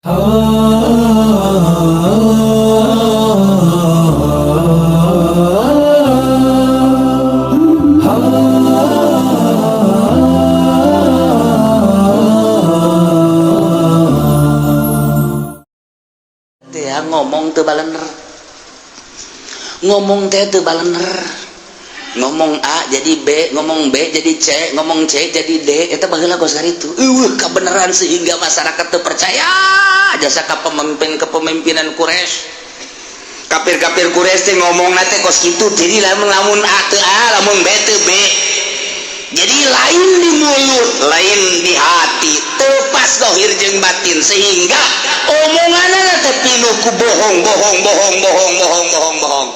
Ya, ngomong teu balener, ngomong teh teu balener, ngomong A jadi B, ngomong B jadi C, ngomong C jadi D. Eta baheula kos itu eueuh kebenaran sehingga masyarakat teu percaya jasa ka pemimpin, kepemimpinan Quraisy. Kafir-kafir Quraisy teh ngomong teh kos kitu. Jadi lamun lamun A teu A, lamun B teu B. Jadi lain di mulut, lain di hati, teu pas dohir jeung batin, sehingga omonganna teh pinuh ku bohong, bohong, bohong, bohong, bohong, bohong, bohong.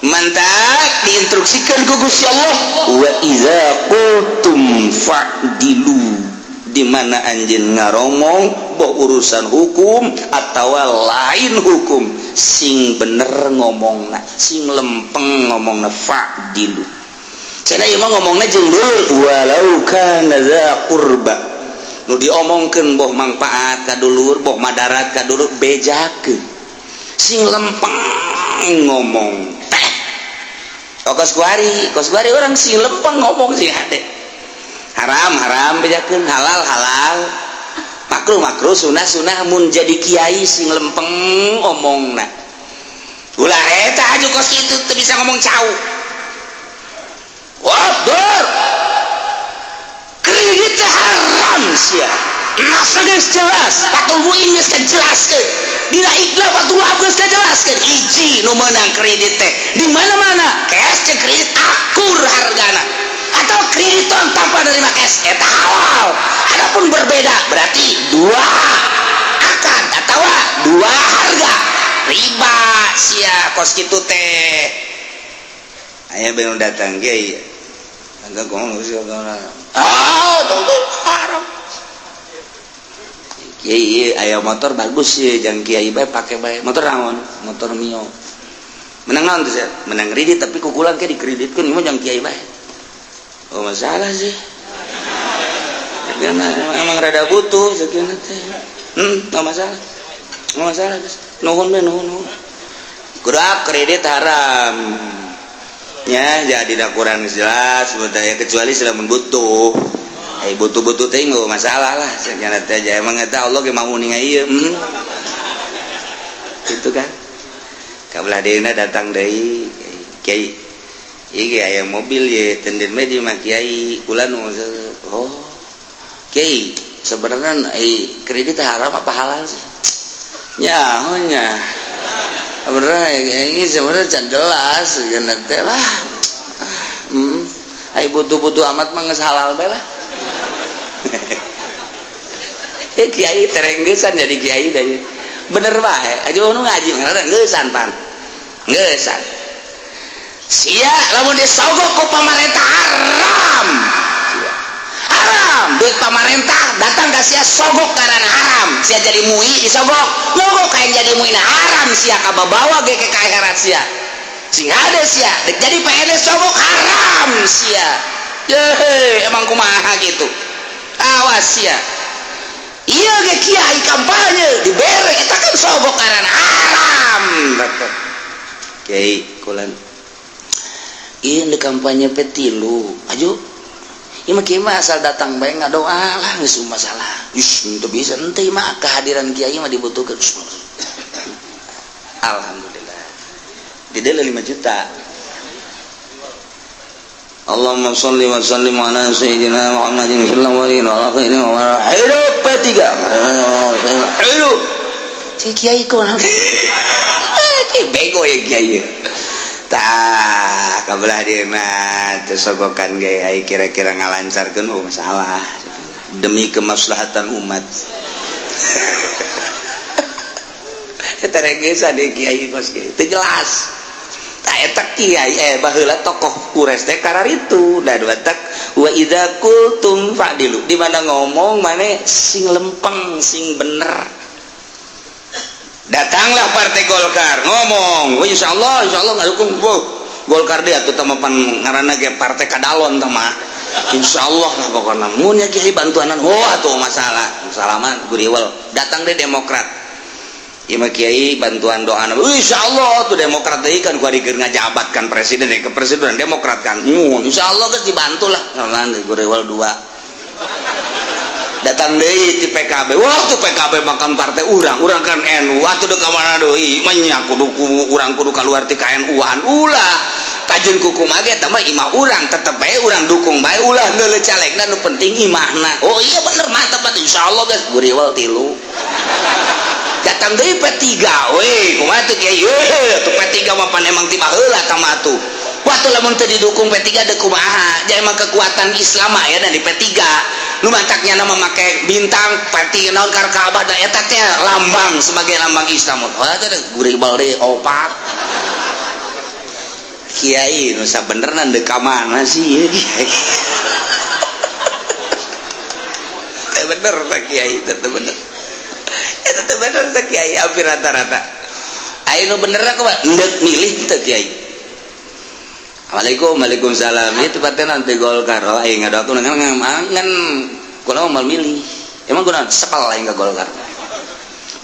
Mantak diinstruksikan ku Gusti Allah, wa iza qultum fa'dilu. Di mana anjeun ngaromong, boh urusan hukum atau lain hukum, sing bener ngomongna, sing lempeng ngomongna. Fa'dilu cenah, ieu mah ngomongna jeung dulur, walau kana dza qurba. Nu diomongkeun boh mangpaat ka dulur, boh madarat ka dulur, bejakeun, sing lempeng ngomong teh. Oh, kos kuari, kos kuari orang sing lempeng ngomong, sing hade. Haram haram bejakeun, halal halal, makruh makruh, sunah sunah. Mun jadi kiai sing lempeng omongna. Ulah eta aju kos kitu teu bisa ngomong cau. Wah, dor. Kredit teh haram sia. Nasa geus jelas, Fathul Muin geus kajelaskeun. Dina Iqna Fathul Wahab geus kajelaskeun. Hiji nu meunang kredit teh. Di mana-mana cash jeung kredit akur hargana. Atau krediton tanpa nerima cash eta halal. Adapun berbeda berarti dua akad atau dua harga. Riba sia kos kitu teh. Aya belum datang kiai. Enggak ngomong sih, ah, tuh haram. Kiai, aya motor bagus sih, jangan kiai bae pake bae. Motor naon? Motor Mio. Menang naon tuh sih? Menang kredit, tapi kukulan ke dikreditkeun mah jangan kiai bae. Oh, masalah sih. Karena emang rada butuh sekian teh. Nggak masalah. Nggak masalah, guys. Nuhun we, nuhun, nuhun. Kudu kredit haram. Ya, jadi dah kurang jelas budaya kecuali selama butuh. Eh, butuh-butuh teh nggak masalah lah. Sekian teh aja emang eta Allah ge mau ningal ieu. Itu kan. Kabelah dieuna datang deui kiai. Iki aya mobil ye tenden we di mah kiai kula nu. Oh. Kiai, sebenarnya kredit haram apa halal sih? Ya, nya. Sebenarnya ini sebenarnya can jelas geuna teh lah. Ai butuh-butuh amat mah geus halal bae lah. Eh, kiai terenggesan jadi kiai deh. Bener bae, aja nu ngaji ngeusan pan. Ngeusan. Sia lamun disogok ku pamarentah haram. Sia. Haram, duit pamarentah datang ka sia sogok karena haram. Sia jadi MUI disogok, nyogok kayak jadi MUI nah haram sia kababawa ge ke akhirat sia. Sing hade sia, dek jadi PNS sogok haram sia. Yehe, emang kumaha gitu. Awas sia. Iya ge kiai kampanye dibere eta kan sogok karena haram. Kiai kulan ini kampanye petilu aju ieu mah kiai mah asal datang bae ngadoa lah, geus masalah. Ih, teu bisa ente mah, kehadiran kiai mah dibutuhkan. Alhamdulillah di 5 juta. Allahumma sholli wa sallim ala sayyidina Muhammadin fil awwalin wal akhirin wa hidup P3, hidup si kiai. Kok bego ya kiai? Tah, kabelah dieuna teu sogokan ge ai kira-kira ngalancarkeun. Oh, masalah demi kemaslahatan umat. Eta regesan deui kiai kos kiai teu jelas. Tah, eta kiai, eh, baheula tokoh Quraisy teh kararitu da batak wa idza qultum fa'dilu. Di mana ngomong mane sing lempeng, sing bener. Datanglah Partai Golkar ngomong, oh, insya Allah, insya Allah nggak dukung. Oh, Golkar dia tuh pan ngaranna ge partai kadalon tah mah. Insya Allah lah pokoknya mun ya kiai bantuanan. Oh, atuh masalah salaman guriwel. Datang deh Demokrat. Ieu mah kiai bantuan doa. Insyaallah tuh Demokrat deui kan gua dikeun ngajabatkan presiden ke presiden Demokrat kan. Insyaallah geus dibantu lah. Ngalan gurewal dua. Datang deui ti PKB. Wah tuh PKB makan partai urang, urang kan NU. Wah tuh ka mana deui? Mah nya kudu urang kudu kaluar ti KNU-an. Ulah. Kajeun kuku mage eta mah imah urang, tetep bae urang dukung bae ulah neuleuh calegna nu penting imahna. Oh iya bener mantap atuh insyaallah geus gurewal tilu. Datang deui P3 we kumaha teh kiai we tuh P3 mah pan emang ti baheula tah mah tuh. Wah tuh lamun teu didukung P3 deuk kumaha? Ja emang kekuatan Islam aya da di P3. Nu mataknya nama make bintang P3 naon kar Ka'bah da eta teh lambang sebagai lambang Islam. Wah teh guribal deui opat. Kiai nu sabenerna deuk ka mana sih ieu kiai? Teh bener teh kiai teh bener. Eta teh bener teh kiai hampir rata-rata. Aya nu bener kumaha? Endek milih teh kiai. Assalamualaikum, waalaikumsalam. Ieu teh nanti Golkar. Oh aing ngadoakeun ngan kula mah moal milih. Emang kunaon sepal aing ka Golkar.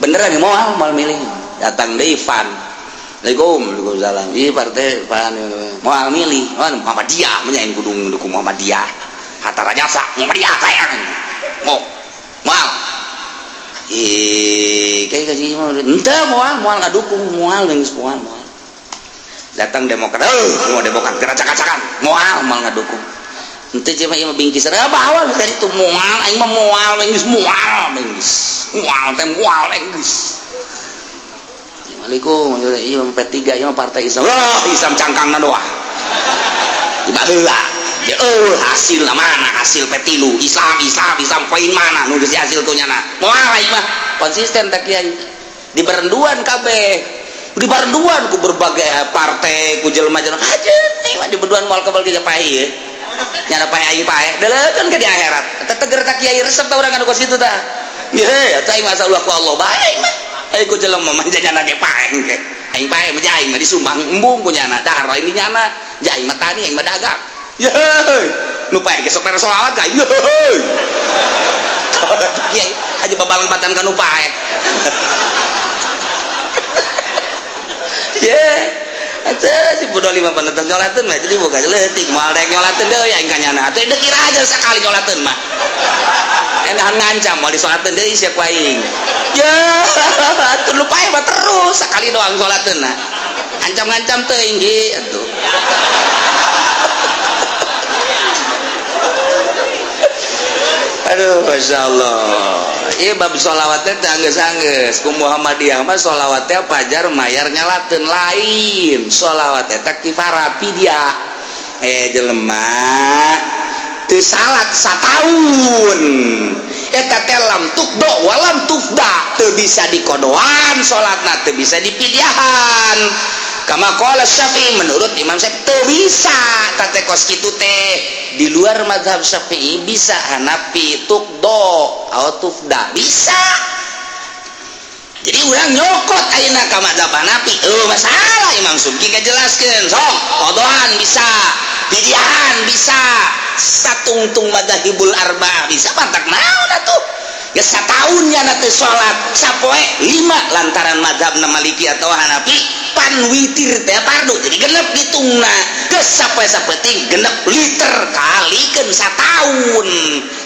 Beneran moal moal milih. Datang deui Van. Assalamualaikum, waalaikumsalam. Ieu partai Van moal milih. Oh Muhammadiyah mah aing kudu dukung Muhammadiyah. Hatta Rajasa Muhammadiyah sayang. Mau moal. Kayak kasih ente moal moal ngadukung moal geus moal moal. Datang Demokrat, mau Demokrat geracak-gacakan, moal moal ngadukung. Ente cuma ieu mah bingkis apa awal dari itu moal aing mah moal geus moal geus. Moal teh moal geus. Assalamualaikum, ieu mah P3 ieu mah partai Islam. Wah, Islam cangkangna doa. Di baheula. Ya hasil mana hasil P3 Islam Islam Islam poin mana nu geus hasil tuh nyana. Moal aing mah konsisten teh kiai. Di berenduan kabeh. Di berenduan ku berbagai partai ku jelema-jelema hajeun aing mah di berduan moal kebal ge paeh ieu. Nyana paeh aing paeh deuleukeun ke di akhirat. Eta teger teh kiai resep tah urang anu kos kitu tah. Ye eta aing masa ulah ku Allah bae aing mah. Aing ku jelema mah nyana ge paeh ge. Aing paeh mah aing mah disumbang embung ku nyana dahar lain di nyana. Ja aing mah tani aing mah dagang. Ye nu paeh ge sok mere sholawat ka ye. Kiai aja babalempatan ka nu paeh. Ye, eta si bodoh lima penonton nyolateun mah jadi boga leutik moal daek nyolateun deui aing ka nyana. Atuh deuk kira aja sakali nyolateun mah. Enahan ngancam moal disolateun deui sia ku aing. Ya, atuh lu paeh mah terus sakali doang solateun na. Ancam-ngancam teuing ge atuh. Aduh, Masya Allah. Iya bab sholawatnya teh anggeus-anggeus. Ku Muhammadiyah mah sholawatnya pajar mayar nyalateun lain. Sholawatnya teh kifarah fidyah. Jelema teu salat sataun. Eta teh lam tukdo walam tufda, teu bisa dikodoan salatna, teu bisa dipidyahan. Kama qala Syafi'i, menurut Imam Syafi'i teu bisa teh kos kitu teh. Di luar mazhab Syafi'i bisa Hanafi tukdo atau tufda bisa. Jadi urang nyokot ayeuna ka mazhab Hanafi, masalah Imam Subki ngajelaskeun sok kodoan bisa, pidyahan bisa, satungtung madzhabul arba'ah bisa pantak naon atuh. Geus sataun nya teu salat sapoe 5 lantaran mazhabna Maliki atau Hanafi pan witir teh fardu jadi genep ditungna geus sapoe sapeting genep liter kalikeun sataun.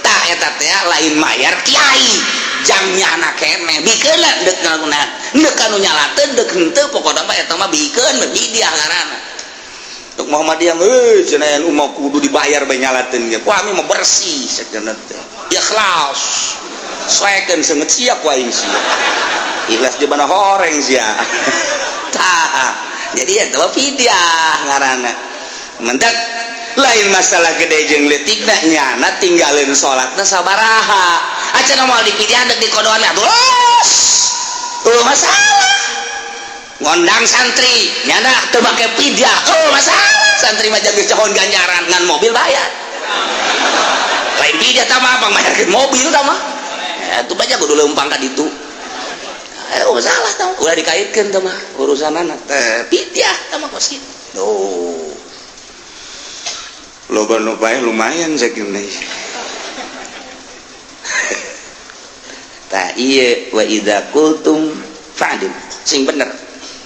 Tah eta teh lain mayar kiai jang nyana keneh bikeun deuk ngalakunan deuk anu nyalateun deuk henteu pokona mah eta mah bikeun bidiah ngaranna. Tuk Muhammadiyah heuh cenah anu mah kudu dibayar bae nyalateun ge. Wah mah bersih cenah teh. Ikhlas. Soekeun seungeut sia ku aing sia. Ikhlas di mana horeng sia. Tah, jadi eta mah fidyah ngaranna. Mendak lain masalah gede jeung leutikna nyana tinggalin salatna sabaraha. Acan moal dipidiah deuk dikodoan atuh los. Oh masalah. Ngondang santri nyana teu make fidyah. Oh masalah. Santri mah geus cahon ganjaran ngan mobil bayar. Lain fidyah tah mah pangmayarkeun mobil tah mah. Itu banyak kudu leumpang ka ditu. Masalah tah ulah dikaitkeun tah mah urusanana teh fidyah tah mah kos kitu. Tuh. Loba nu paeh lumayan sakieu mah. Tah ieu wa idza qultum Fa'dil, sing bener.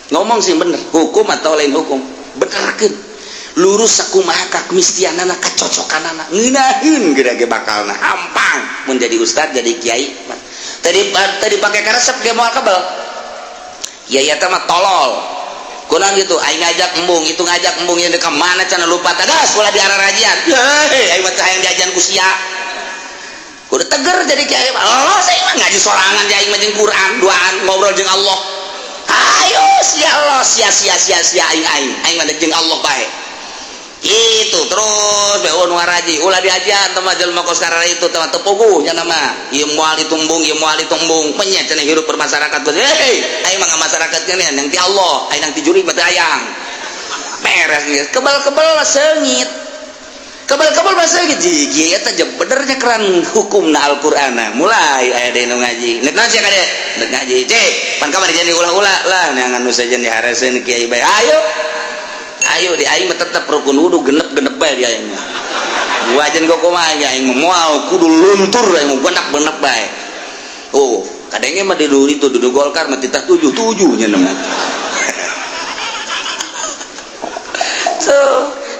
Ngomong sing bener, hukum atau lain hukum, benerkeun. Lurus sakumaha kamistianana, kacocokanana, ngeunaheun geura ge bakalna hampang mun jadi ustad, jadi kiai. Tadi tadi pake karesep ge moal kebel. Kiai eta mah tolol. Kunaon gitu, aing ngajak embung, itu ngajak embung yang ka mana cenah lupa tadas ulah diararajian. Heuh, aing mah teu hayang diajan ku sia. Kudu teger jadi kiai. Allah saya mah ngaji sorangan di aing mah jeung Quran, duaan ngobrol jeung Allah. Ayo sia Allah, sia sia sia sia aing aing. Aing mah jeung Allah bae. Itu terus bae nu ngaraji, ulah diajan teh mah jelema kos karena itu teh teu puguh nya nama. Ieu moal ditumbung, ieu moal ditumbung. Nya cenah hirup bermasyarakat. Hei, aing mah masyarakat geuning yang ti Allah, aing nang ti jurig mah teu hayang. Beres geus. Kebal-kebal seungit. Kebal-kebal mah seungit. Jigi eta benernya keran hukumna Al-Qur'an. Mulai aya deui nu ngaji. Nek naon sia kade? Nek ngaji. Cek, pan kamari jadi ulah-ulah lah neangan nu sejen dihareseun kiai bae. Ayo. Ayo di aing mah tetep rukun wudu genep-genep bae di aing mah. Wajan kok kumaha aing mah moal kudu luntur aing mah genep-genep bae. Oh, kadangnya mah di dulu itu duduk Golkar mah titah 7-7 nya nama. So,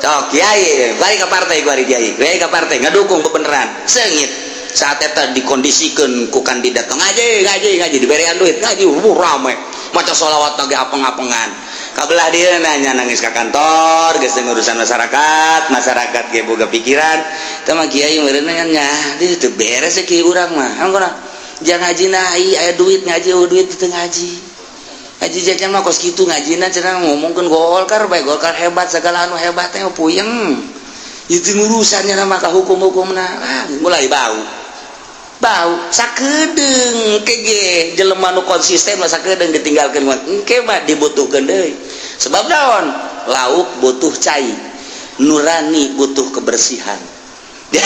sok kiai, balik ke partai gua kiai. Kiai ke partai ngadukung kebenaran. Seungit. Saat eta dikondisikeun ku kandidat ngaji, ngaji, ngaji diberean duit, ngaji rame. Maca sholawat ge apeng-apengan. Kabelah dia nanya nangis ke kantor geus ngurusan masyarakat, masyarakat ge boga pikiran. Teh mah kiai meureun nya dia teu beres kiai urang mah. Angkona jangan ngaji na aya duit ngaji, oh duit teu ngaji. Ngaji jajan mah kos kitu ngajina cenah ngomongkeun Golkar bae, Golkar hebat segala anu hebat teh puyeng. Itu ngurusannya nama ka hukum-hukumna. Ah, mulai bau. Bau sakedeung kege jelema nu konsisten mah sakedeung ditinggalkeun mah engke mah dibutuhkeun deui. Sebab naon? Lauk butuh cai, nurani butuh kebersihan. Ya,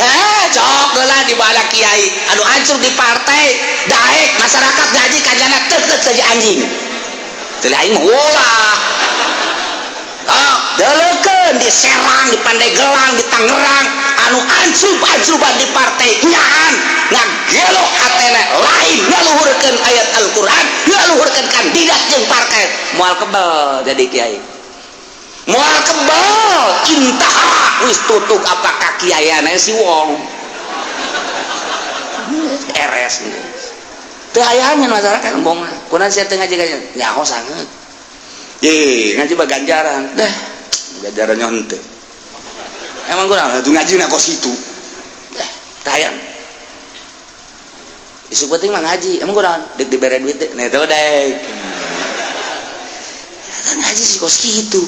cok lah di bala kiai anu hancur di partai, daek masyarakat gaji kajana teukeut saja anjing. Teu aing mah ulah. Ah, deleukeun di Serang, di Pandeglang, di Tangerang anu ancrub-ancruban di partai nyaan ngagelo hatena lain ngaluhurkeun ayat Al-Qur'an, ngaluhurkeun kandidat jeung partai. Moal kebel jadi kiai. Moal kebel intaha wis tutup apakah kiaiana si wong. Eres. Teu hayangan masyarakat embong. Kunaon sia teu ngaji ngaji? Nyaho sanget. Ye, ngaji mah ganjaran. Dah, ganjaran henteu. Emang kurang atuh ngaji na kos kitu. Dah, teu hayang. Isu penting mah ngaji, emang kurang dek dibere duit deh, nah itu dek. Ngaji sih kos kitu.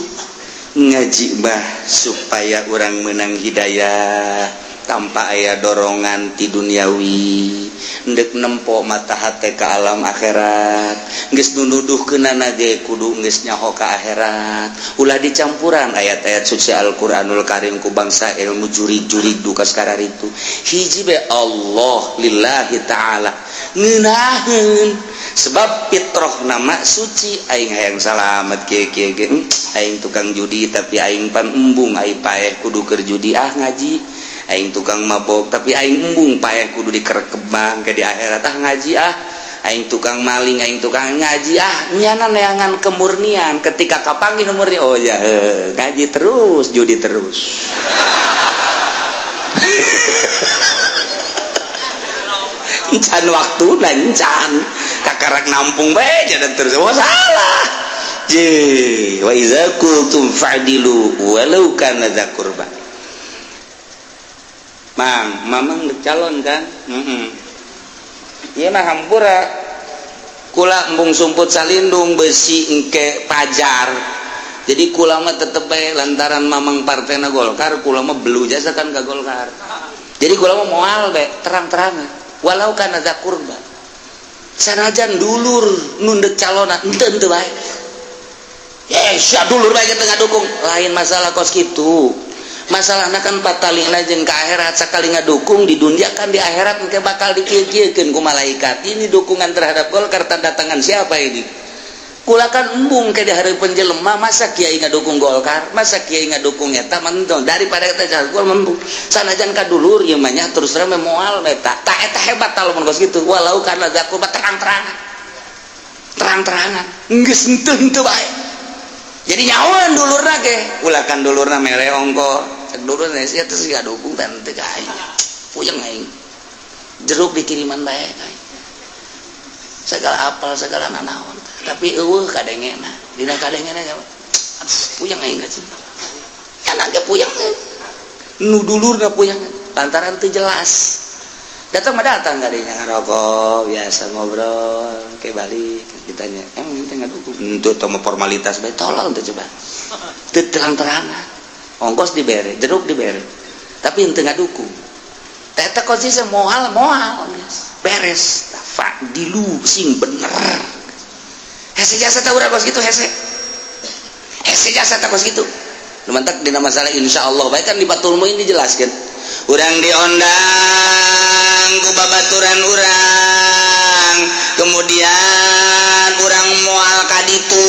Ngaji mah supaya orang menang hidayah tanpa aya dorongan ti duniawi, ndek nempo mata hate ke alam akhirat. Geus nuduhkeunana ge kudu geus nyaho ka akhirat. Ulah dicampuran ayat-ayat suci Al-Qur'anul Karim ku bangsa ilmu jurig-jurig duka sekarang itu. Hiji be Allah lillahi ta'ala ngeunaheun sebab fitroh nama suci. Aing hayang salamet kieu kieu ge, aing tukang judi tapi aing pan embung aing paeh kudu keur judi ah ngaji. Aing tukang mabok tapi aing embung paeh kudu dikerekebang ke di akhirat ah ngaji ah. Aing tukang maling, aing tukang ngaji ah. Nyana neangan kemurnian ketika kapanggih murni, oh ya ngaji terus judi terus. Encan waktu encan kakarak nampung bae jalan terus. Oh salah. Je wa iza qultum fa'dilu walau kana dza qurba. Mang, mamang calon kan? Ieu mah hampura. Kula embung sumput salindung besi engke pajar. Jadi kula mah tetep bae lantaran mamang partena Golkar, kula mah belu jasa kan ka Golkar. Jadi kula mah moal bae terang-terangan. Walau kana dza qurba. Sanajan dulur nundek calona henteu henteu bae. Eh, sia dulur bae teu ngadukung. Lain masalah kos kitu. Masalahna kan patalina jeung ka akhirat, sakali ngadukung di dunia kan di akhirat engke bakal dikieu-kieukeun ku malaikat. Ini dukungan terhadap Golkar tanda tangan siapa ini? Kula kan embung ke di hareupeun jelema, masa kiai ngadukung Golkar, masa kiai ngadukung eta mah daripada eta jago embung. Sanajan ka dulur ieu mah nya terus terang moal eta. Ta eta hebat lamun kos kitu walau kana zakur terang-terangan. Terang-terangan geus henteu bae. Jadi nyawan dulurna ge, ulah kan dulurna mere ongko. Cek dulurna sia teh siga dukung dan teu ka aing. Puyeng aing. Jeruk dikiriman bae aing. Segala apal segala nanaon, tapi eueuh kadengena. Dina kadengena aduh puyeng aing ka cenah. Kana ge puyeng. Nu dulurna puyeng lantaran teu jelas. Datang mah datang kadinya ngarokok biasa ngobrol ke balik ditanya emang ente ngadukung henteu teh mah formalitas bae tolol teh coba teu terang-terangan ongkos dibere jeruk dibere tapi henteu ngadukung teh eta konsisten moal moal beres fa'dilu sing bener hese jasa teh urang kos kitu hese hese jasa teh kos kitu lumantak dina masalah insyaallah bae kan di Fathul Muin dijelaskeun urang diondang ku babaturan urang kemudian urang moal ka ditu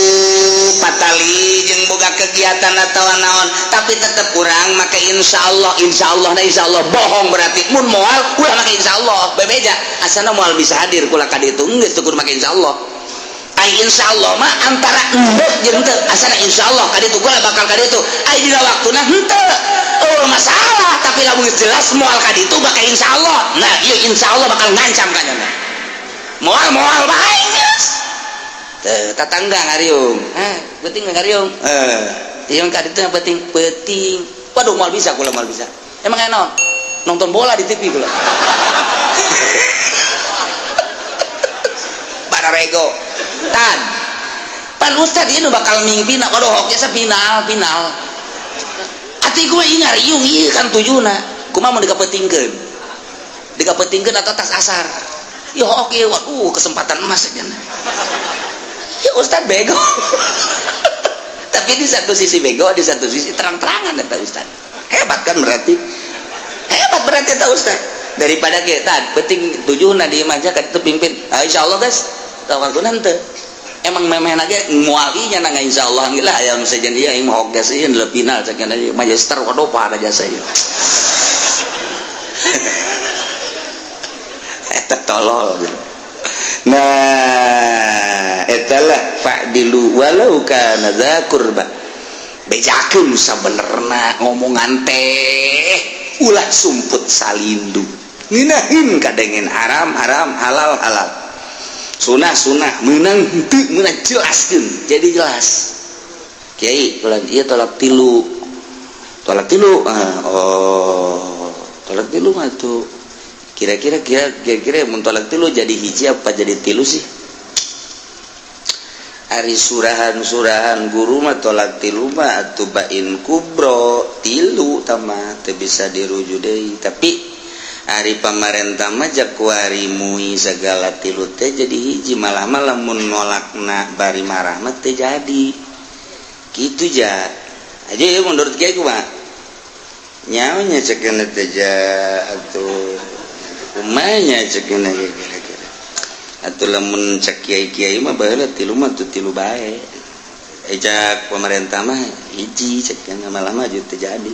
patali jeung boga kegiatan atawa naon tapi tetep urang make insyaallah insyaallah na insyaallah bohong berarti mun moal ulah make insyaallah bebeja asana moal bisa hadir kula ka ditu geus teu kudu make insyaallah. Ai insyaallah mah antara endek jeung teu asana insyaallah ka ditu gua bakal ka ditu ai dina waktuna henteu oh masalah tapi lamun geus jelas moal ka ditu bakal insyaallah nah ieu insyaallah bakal ngancam ka nyana moal moal bae geus teu tatangga ngariung penting ngariung ieu ka ditu penting penting waduh moal bisa kula moal bisa emang aya naon nonton bola di TV kula bararego tan pan ustad ieu nu bakal mingpina waduh hoki asa final final ati gue ingar iung ieu kan tujuna kumaha mun dikapetingkeun dikapetingkeun atau tas asar ieu hoki waduh kesempatan emas cenah ya ustad bego tapi di satu sisi bego di satu sisi terang-terangan eta ustad hebat kan berarti hebat berarti eta ustad daripada kita penting tujuhna di imah ka ditu pimpin ah, insyaallah guys tawakuna henteu emang memeh lagi mualinya nang insyaallah gila aya nu sejen ieu aing mah hoges ieu final cek magister waduh pada jasa ieu eta tolol gitu. Nah eta lah fa'dilu walau kana dza qurba bejakeun sabenerna ngomongan teh ulah sumput salindu ngeunaheun kadengen haram haram halal halal sunah sunah menang henteu meunang jelaskeun jadi jelas kiai ulah ieu tolak tilu oh tolak tilu mah tuh kira-kira kira-kira mun tolak tilu jadi hiji apa jadi tilu sih ari surahan-surahan guru mah tolak tilu mah atuh bain kubro tilu tah mah teu bisa dirujuk deui tapi ari pamarentah mah jakuari mui segala tilu teh jadi hiji malah mah lamun nolakna bari marah mah teh jadi kitu ja aja ya menurut kiai kumaha nyaonya cekeuna teh ja atuh kumaha nya cekeuna kira-kira atuh lamun cek kiai-kiai mah baheula tilu mah tuh tilu bae ejak pemerintah mah hiji cekeuna malah mah teu jadi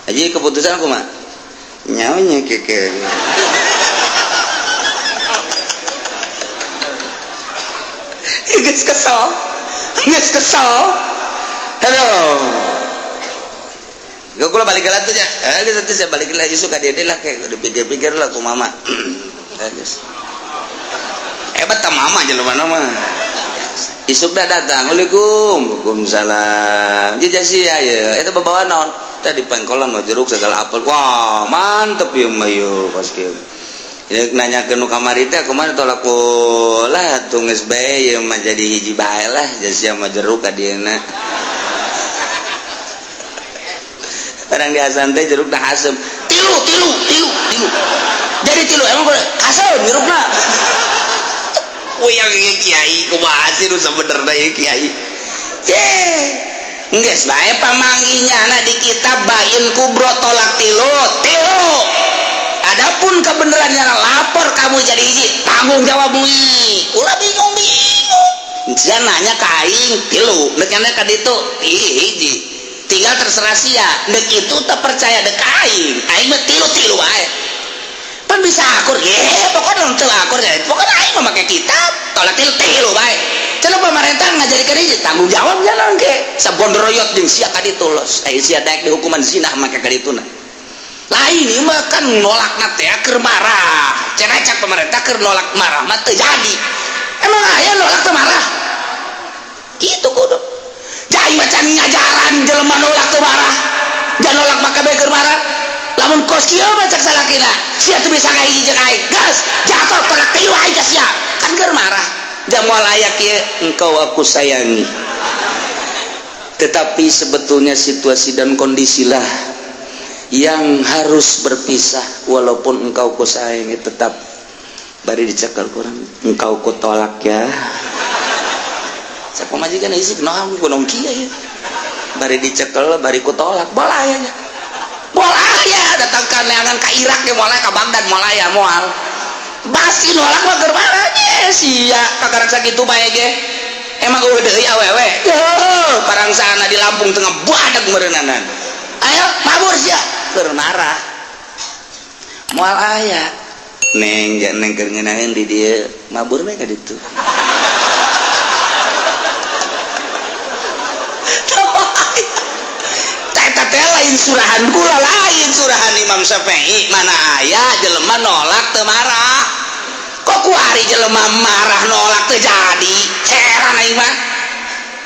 aja keputusan kumaha nyaonya keke geus kesel geus kesel halo gua kula balik lagi nya geus atuh saya balik lagi suka dede lah kayak udah pikir-pikir lah ku mama geus hebat ta mama jelema mah isuk dah datang waalaikum waalaikumsalam jajah ya eta babawa naon tadi pengkolan mah jeruk segala apel wah mantep ya mah yo pas kieu ieu nanya ke nu kamari teh kumaha tolak lah atuh geus bae ieu mah jadi hiji bae lah jasa mah jeruk ka dieuna barang diasan teh jeruk dah asem tilu tilu tilu tilu jadi tilu emang asem jerukna uyang ieu kiai kumaha sih nu sabenerna ieu kiai ceh geus bae pamangginya na di kitab bain kubro tolak tilu tilu adapun kebenarannya lapor kamu jadi hiji tanggung jawab mui ulah bingung bingung sia nanya ka aing tilu deuk nanya ka ditu hiji tinggal terserah sia deuk itu teu percaya deuk aing aing mah tilu tilu bae pan bisa akur ge pokokna teu akur ge pokokna aing mah make kitab tolak tilu tilu bae. Cenah pemerintah ngajadikeun hiji tanggung jawab jalan ke. Sabondroyot jeung sia ka ditu los. Aya sia daek dihukuman zina make ka dituna. Lain ieu mah kan nolakna teh keur marah. Cenah cak pemerintah keur nolak marah mah teu jadi. Emang aya nolak teu marah? Kitu kudu. Jai macan ngajaran jelema nolak teu marah. Jangan nolak maka bae keur marah. Lamun kos kieu mah cak salakina, sia teu bisa ngahiji jeung aing. Gas, jatuh tolak tilu aing ka sia. Kan keur marah. Jamal aya kieu, engkau aku sayangi. Tetapi sebetulnya situasi dan kondisilah yang harus berpisah, walaupun engkau ku sayangi tetap bari dicekal kurang engkau ku tolak ya. Siapa majikan isi naon kunaon kieu ya. Bari dicekel bari ku tolak bola ya. Bola ya datang ka neangan ka Irak ge moal, ka Baghdad moal ya, moal. Pasti nolak mah keur marah nya sia kakarak sakitu bae ge. Emang eueuh deui awewe. Yuh, parangsana di Lampung tengah badag meureunana. Ayo mabur sia keur marah. Moal aya. Neng ja neng keur ngeunaheun di dieu mabur we ka ditu. Eta teh lain surahan kula, lain surahan Imam Syafi'i. Mana aya jelema nolak teu marah. Kok kuari jelema marah nolak teu jadi. Heran aing mah.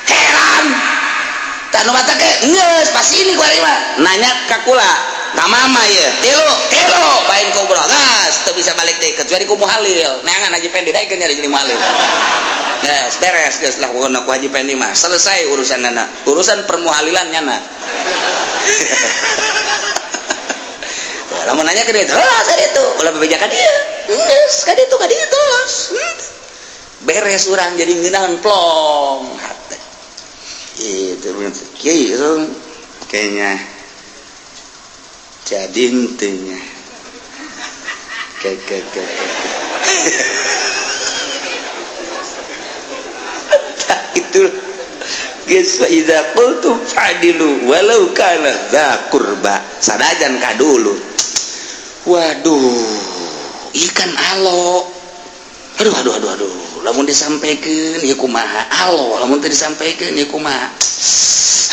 Heran. Tah nu mata ge geus pasti ini kuari mah. Nanya ka kula, ka mama ieu. Tilu, tilu bain ngobrol. Geus teu bisa balik deui kecuali ku muhalil. Neangan Haji Pendi daekeun nyari jadi muhalil. Geus beres geus lah pokona ku Haji Pendi mah. Selesai urusanana. Urusan permuhalilan nyana. Lamun nanya ke dia, "Lah, ka ditu." Ulah bebeja ka dieu. Geus, ka ditu ka dieu terus. Beres urang jadi ngeunaheun plong hate. Itu kieu itu kayaknya jadi intinya. Ke ke ke. Itu geus fa idza qultum fa'dilu walau kana dza qurba. Sanajan ka dulu. Waduh, ikan alo. Aduh aduh aduh aduh. Lamun disampaikan ieu kumaha? Alo, lamun teu disampaikan ieu kumaha?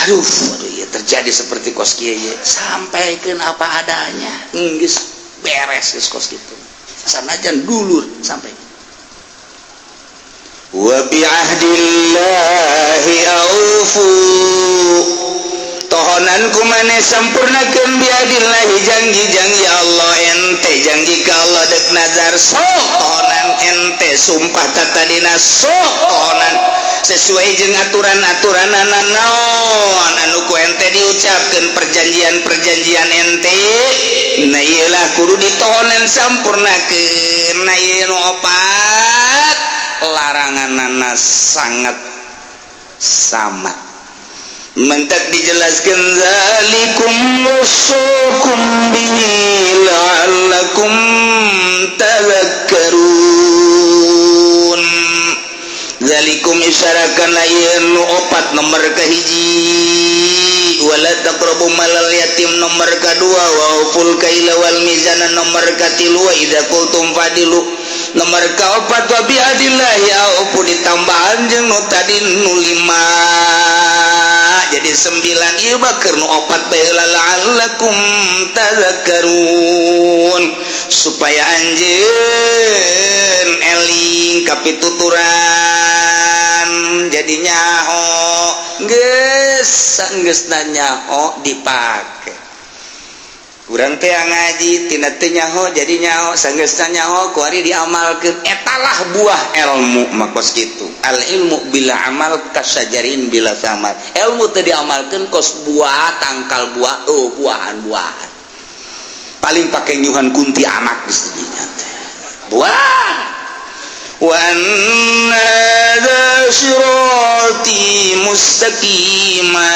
Aduh, aduh ieu terjadi seperti kos kieu ieu. Sampaikan apa adanya. Geus beres geus kos kitu. Sanajan dulur sampai. Wa bi'ahdillahi aufu. Tohonan kumane sampurnakeun biadillahi janji-janji Allah ente janji ka Allah dek nazar sok tohonan ente sumpah tatadina sok tohonan sesuai jeung aturan-aturanana naon anu ku ente diucapkeun perjanjian-perjanjian ente nah ieu lah kudu ditohonan sampurnakeun. Nah ieu nu opat laranganana sangat sama. Mentak dijelaskan zalikum wasukum bihi la'allakum tadhakkarun. Zalikum isyarakan ieu nu opat nomor kahiji, wala taqrabu malal yatim nomor kadua, wa uful kaila wal mizana nomor katilu, wa idza qultum fadilu nomor kaopat, wa bi adillahi aufu ditambahan jeung nu tadi nu lima jadi 9. Ieu mah keur nu opat bae la'allakum tadhakkarun supaya anjeun eling kapituturan jadi nyaho geus sanggeusna nyaho dipake. Urang teh ngaji tina teu nyaho jadi nyaho, sanggeusna nyaho kuari diamalkeun, etalah buah ilmu mah kos kitu. Al ilmu bila amal kasajarin bila samar. Ilmu teu diamalkeun kos buah tangkal buah, oh buahan-buahan. Paling pake nyuhan kunti anak geus dinya teh. Buah. Wa anna hadza sirati mustaqima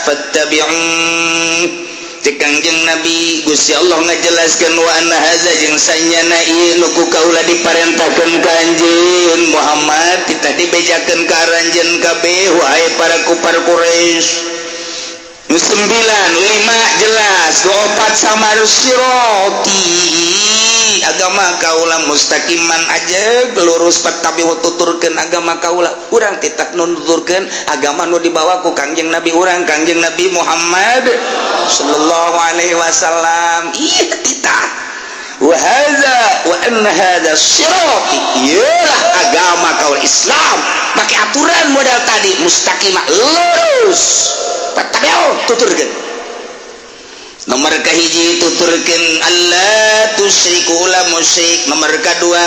fattabi'un. Kangjeng Nabi Gusti Allah ngajelaskeun wa anna hadza jeung sanyana ieu nu ku kaula diparentahkeun ka anjeun Muhammad kita dibejakeun ka aranjeun kabeh wahai para kupar Quraisy. 9 5 jelas, 4 sama sirati Agama kaula mustaqiman aja lurus, fattabi'u, tuturkeun agama kaula. Urang titah nuturkeun agama nu dibawa ku Kangjeng Nabi urang, Kangjeng Nabi Muhammad sallallahu alaihi wasallam. Ieu titah wa hadza wa anna hadza sirati, iyalah agama kaula Islam, pakai aturan modal tadi, mustaqimah, lurus, fattabi'u, tuturkeun. Nomor kahiji, tuturkeun alla tusyriku, ulah musyrik. Nomor kadua,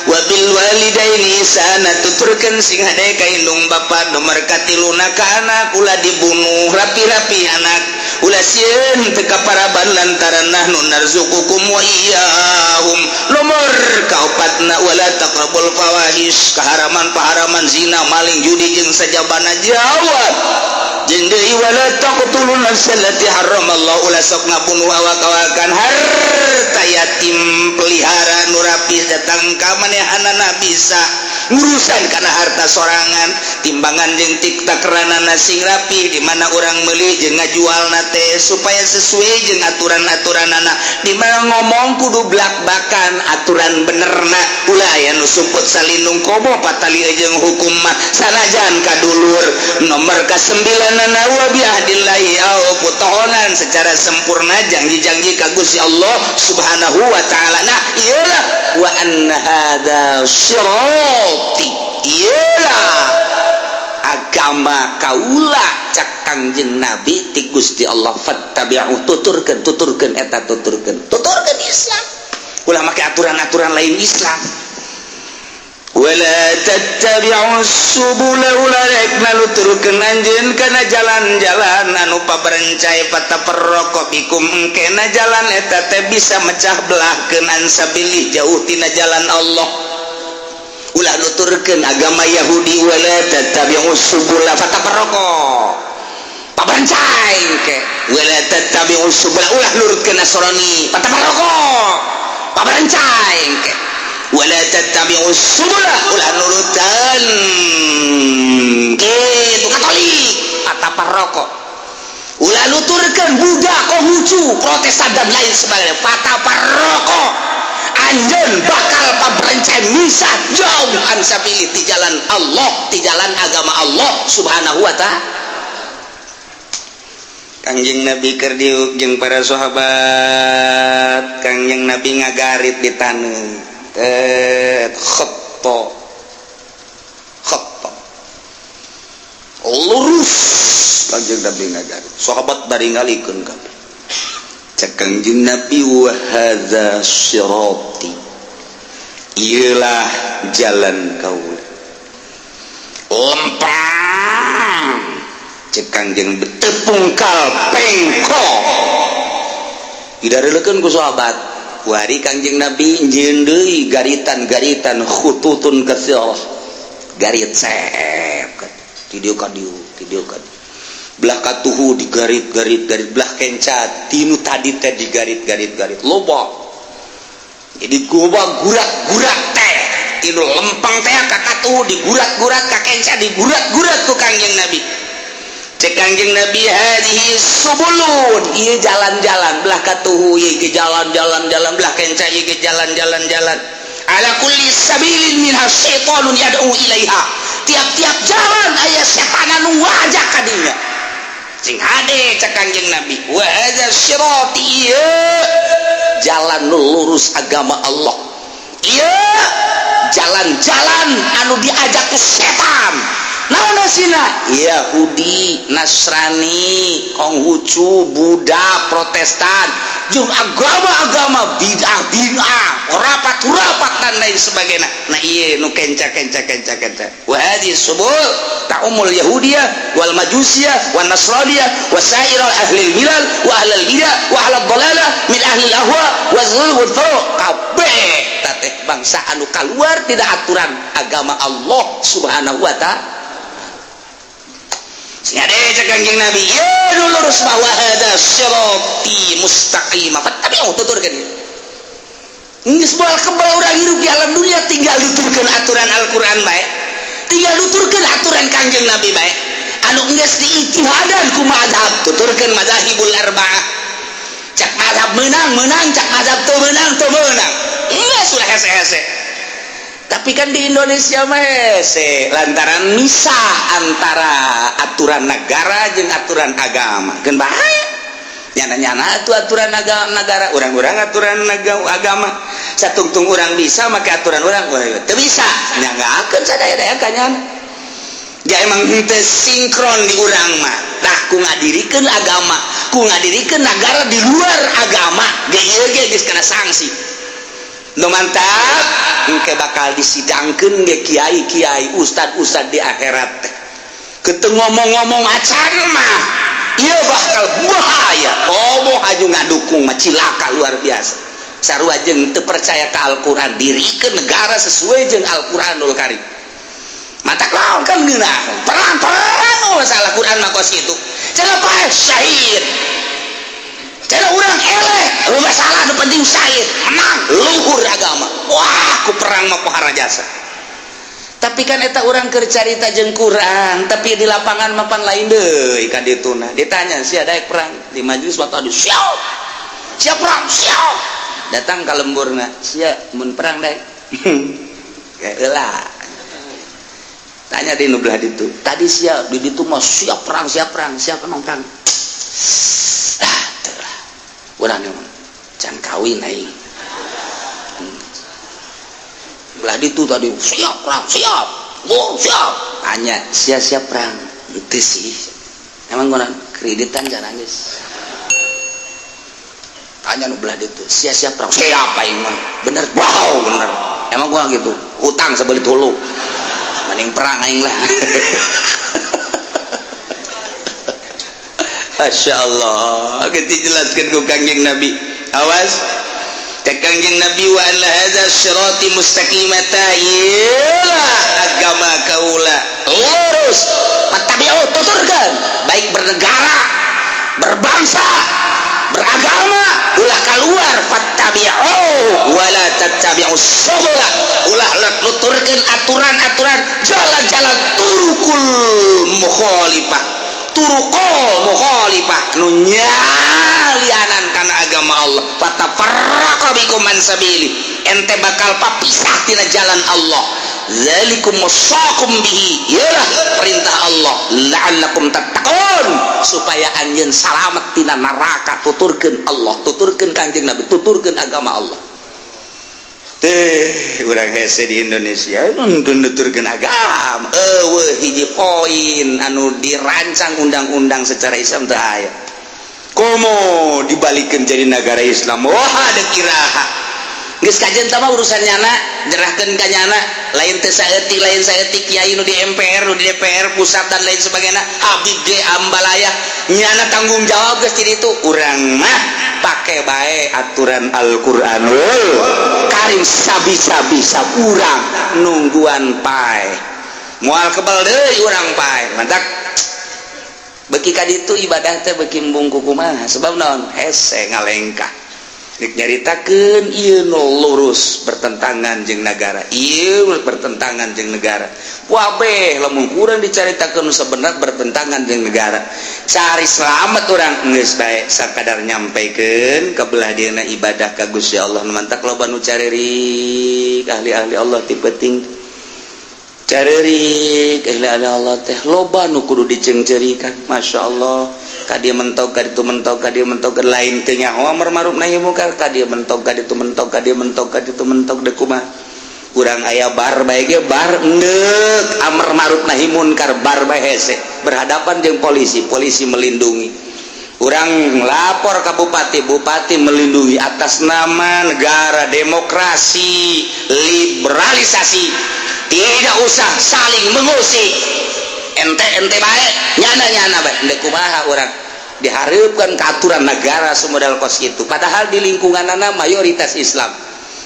wabil walidaini ihsana, tuturkeun sing hade ka indung bapa. Nomor katiluna, ka anak ulah dibunuh, rapi-rapi anak, ulah sieun teu kaparaban lantaran nahnu narzuqukum wa iyyahum. Nomor kaopatna, wala taqrabul fawahish, kaharaman paharaman, zina, maling, judi jeung sajabana jawab. Jeung deui, wala taqtulun nafsa allati harramallahu, ulah sok ngabunuh awak-awakan. Harta yatim pelihara nu rapi, datang ka manehanana, bisa ngurusan kana harta sorangan. Timbangan jeung tiktakranana sing rapi, di mana urang meuli jeung ngajualna teh supaya sesuai jeung aturan-aturanana. Di mana ngomong kudu blak-bakan aturan benerna, ulah aya nu sumput salindung komo patali jeung hukum mah sanajan kadulur. Nomor ka-9nana, wa bi ahdillahi aufu, tohonan secara sempurna janji-janji ka Gusti Allah Subhanahu wa taala. Nah, iyalah wa anna hadza sirati, iyalah agama kaula, cak Kangjeng Nabi ti Gusti Allah, fattabi'u, tuturkeun, tuturkeun eta, tuturkeun, tuturkeun Islam, ulah make aturan-aturan lain Islam. Wala tattabi'u subula, ulah rek naluturkeun anjeun kana jalan-jalan anu paberencai, fatafarraqu bikum, engkena jalan eta teh bisa mecah belahkeun, an sabilih, jauh tina jalan Allah. Ulah nuturkeun agama Yahudi, wala tattabi'u subula fatafarraqu, paberencai engke. Wala tattabi'u subula, ulah nurutkeun Nasrani, fatafarraqu, paberencai engke. Wala tattabi'u subula, ulah nurutan kitu Katolik, fatafarraqu. Ulah nuturkeun Buddha, Konghucu, Protestan, dan lain sebagainya, fatafarraqu, anjeun bakal paberencai, misah jauh, an sabilih, di jalan Allah, di jalan agama Allah Subhanahu wa ta'ala. Kangjeng Nabi keur diuk jeung para sahabat, Kangjeng Nabi ngagarit di taneuh, tet, khatto khatto lurus. Kangjeng Nabi ngagarit, sahabat bari ngalikeun kabeh. Cek Kangjeng Nabi, wa hadza sirati, iyalah jalan kaula, lempang, cek Kangjeng, teu pungkal pengkok. Didareulekeun ku sahabat. Wari Kangjeng Nabi nyieun deui garitan-garitan, khututun katsirah, garit sep ti dieu ka dieu, ti dieu ka dieu, belah katuhu digarit garit garit, belah kenca tinu tadi teh digarit garit garit, loba. Jadi goba gurat-gurat teh tinu lempang teh ka katuhu digurat-gurat, ka kenca digurat-gurat ku Kangjeng Nabi. Cek Kangjeng Nabi, hadhihi subulun, ieu jalan-jalan, belah katuhu ieu ge jalan-jalan jalan, belah kenca ieu ge jalan-jalan jalan, ala kulli sabilin minha syaitanun yad'u ilaiha, tiap-tiap jalan aya setan anu ngajak ka dinya. Sing hade, cek Kangjeng Nabi, wa hadza sirati, ieu jalan nu lurus agama Allah, ieu jalan-jalan anu diajak ku setan. Naon sina? Yahudi, Nasrani, Konghucu, Buddha, Protestan, jeung agama-agama bid'ah bid'ah, rapat-rapat, dan lain sebagainya. Nah, iya nu kenca kenca kenca kenca. Wa hadhihi subul ta'umul yahudiyah wal majusiyah wan nasraniyah wa sa'iral ahli milal wa ahlul bidah wa ahlul dhalalah min ahli ahwa wa zulm wal furuq, kabeh teh bangsa anu keluar tidak aturan agama Allah Subhanahu wa ta'ala. Kangjeng Nabi, ya lurus, bahwa hadza sirati mustaqim fattabi'u, tuturkeun. Geus moal kebal urang hirup di alam dunia, tinggal tuturkeun aturan Al-Qur'an bae, tinggal tuturkeun aturan Kangjeng Nabi bae anu geus diijtihadan ku mazhab. Tuturkeun madzahibul arba'ah, cak mazhab menang menang, cak mazhab teu menang teu menang. Hese-hese. Tapi kan di Indonesia mah hese lantaran misah antara aturan negara jeung aturan agama. Kan bahaya. Nyana-nyana itu aturan agama negara, orang-orang aturan agama. Satungtung orang bisa make aturan orang, orang teu bisa. Nya akan sadaya-daya kanyan. Ya emang henteu sinkron di urang mah. Tah, ku ngadirikeun agama, ku ngadirikeun negara di luar agama, ge ieu ge geus kena sanksi. Nu mantap, engke bakal disidangkeun ge kiai-kiai, ustad-ustad di akhirat teh. Keteu ngomong-ngomong acan mah, ieu bakal bahaya. Oh, haju ngadukung mah cilaka luar biasa. Sarua jeung teu percaya ka Al-Qur'an, dirikeun negara sesuai jeung Al-Qur'anul Karim. Mata lawan kan geunah. Perang-perang, oh, masalah Quran mah kos kitu. Cenah paeh syahid. Cenah urang eleh, lu masalah nu penting syahid, menang, luhur agama. Wah, ku perang mah pohara jasa. Tapi kan eta urang keur carita jeung Quran, tapi di lapangan mah pan lain deui ka dituna. Ditanya, "Sia daek perang?" Di majelis mah tadi siap. Siap perang, siap. Datang ka lemburna, "Sia mun perang daek?" Kayak tanya di nu belah ditu, "Tadi siap di ditu mah siap perang, siap perang, siap emang perang?" "Ah, teu lah urang mah can kawin aing." Belah ditu tadi siap perang, siap, oh, siap. Tanya, "Sia siap perang?" "Henteu sih." "Emang gua kreditan jangan nangis." Tanya nu belah ditu, "Sia siap perang?" "Siap aing mah." "Bener?" "Wow, bener." "Emang gua gitu hutang sebelit hulu, mending perang aing lah." Masya Allah, kita jelaskan ku Kangjeng Nabi. Awas ke Kangjeng Nabi, wa anna hadza sirati mustaqimata, iyalah agama kaula lurus, fattabi'u, tuturkan, baik bernegara, berbangsa, beragama, ulah keluar. Fattabi'u wala tattabi'u subula, ulah nuturkeun aturan-aturan jalan-jalan turukul mukhalifah, turuqul mukhalifah nu nyalianan kana agama Allah. Fatafarraqa bikum an sabili, ente bakal papisah tina jalan Allah. Zalikum wasaqum bihi, ialah perintah Allah, la'allakum tattaqun, supaya anjeun salamet tina neraka. Tuturkeun Allah, tuturkeun Kangjeng Nabi, tuturkeun agama Allah teh. Urang hese di Indonesia nuntun nuturkeun agama, eueuh hiji poin anu dirancang undang-undang secara Islam teu aya. Komo dibalikeun jadi negara Islam, wah, ada kiraha geus kajen mah urusan nyana, jerahkeun ka nyana. Lain teu saeutik, lain saeutik kiai nu di MPR, nu di DPR pusat dan lain sebagainya, Habib ge ambalaya, nyana tanggung jawab geus ti ditu. Urang mah pake bae aturan Al-Qur'anul Karim sabisa-bisa. Urang nungguan pae, moal kebal deui urang pae. Mantak beki ka ditu ibadah teh beki embung kumaha, sebab naon? Hese ngalengkah. Nik nyaritakeun ieu nu lurus bertentangan jeung negara, ieu bertentangan jeung negara. Wabeh lamun kurang dicaritakeun nu sebenarnya bertentangan jeung negara. Cari selamat urang geus bae sakadar nyampaikan ka belah dieuna ibadah ka Gusti Allah. Nu mantak loba nu carerik ahli-ahli Allah ti penting, carerik ahli-ahli Allah teh, loba nu kudu diceungceurikan. Masya Allah, ka dieu mentok, ka ditu mentok, ka dieu mentok, lain teu nyaho amar ma'ruf nahi mungkar. Ka dieu mentok, ka ditu mentok, ka dieu mentok, ka ditu mentok. Deuk kumaha urang aya bar bae ge, bar endek amar ma'ruf nahi munkar, bar bae hese berhadapan jeung polisi, polisi melindungi. Urang lapor ke bupati, bupati melindungi atas nama negara demokrasi liberalisasi. Tidak usah saling mengusik, ente ente baik, nyana nyana baik. Ndek kumaha urang diharapkan ke aturan negara semodal kos itu, padahal di lingkungan anak mayoritas Islam.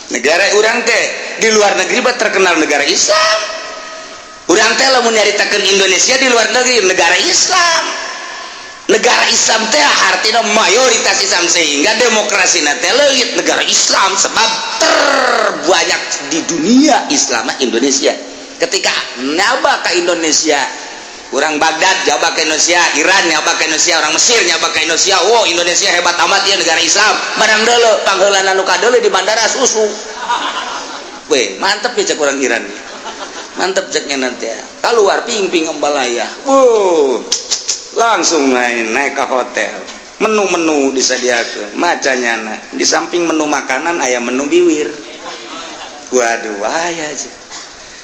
Negara urang teh di luar negeri bah terkenal negara Islam. Urang teh lamun nyaritakeun Indonesia di luar negeri, negara Islam. Negara Islam teh artinya mayoritas Islam, sehingga demokrasi teh leungit negara Islam, sebab terbanyak di dunia Islam Indonesia. Ketika nyaba ke Indonesia, orang Baghdad jaba ke Indonesia, Iran nyaba ke Indonesia, orang Mesir nyaba ke Indonesia, "Wow, Indonesia hebat amat ya, negara Islam." Barang dulu pangheulana nu kadeuleu di bandara susu. We, mantep ya cek orang Iran. Mantep ceknya nanti ya. Keluar ping-ping embalaya. Wow, langsung naik, naik ke hotel. Menu-menu disediakan, macanya nah. Di samping menu makanan aya menu biwir. Waduh, aya aja.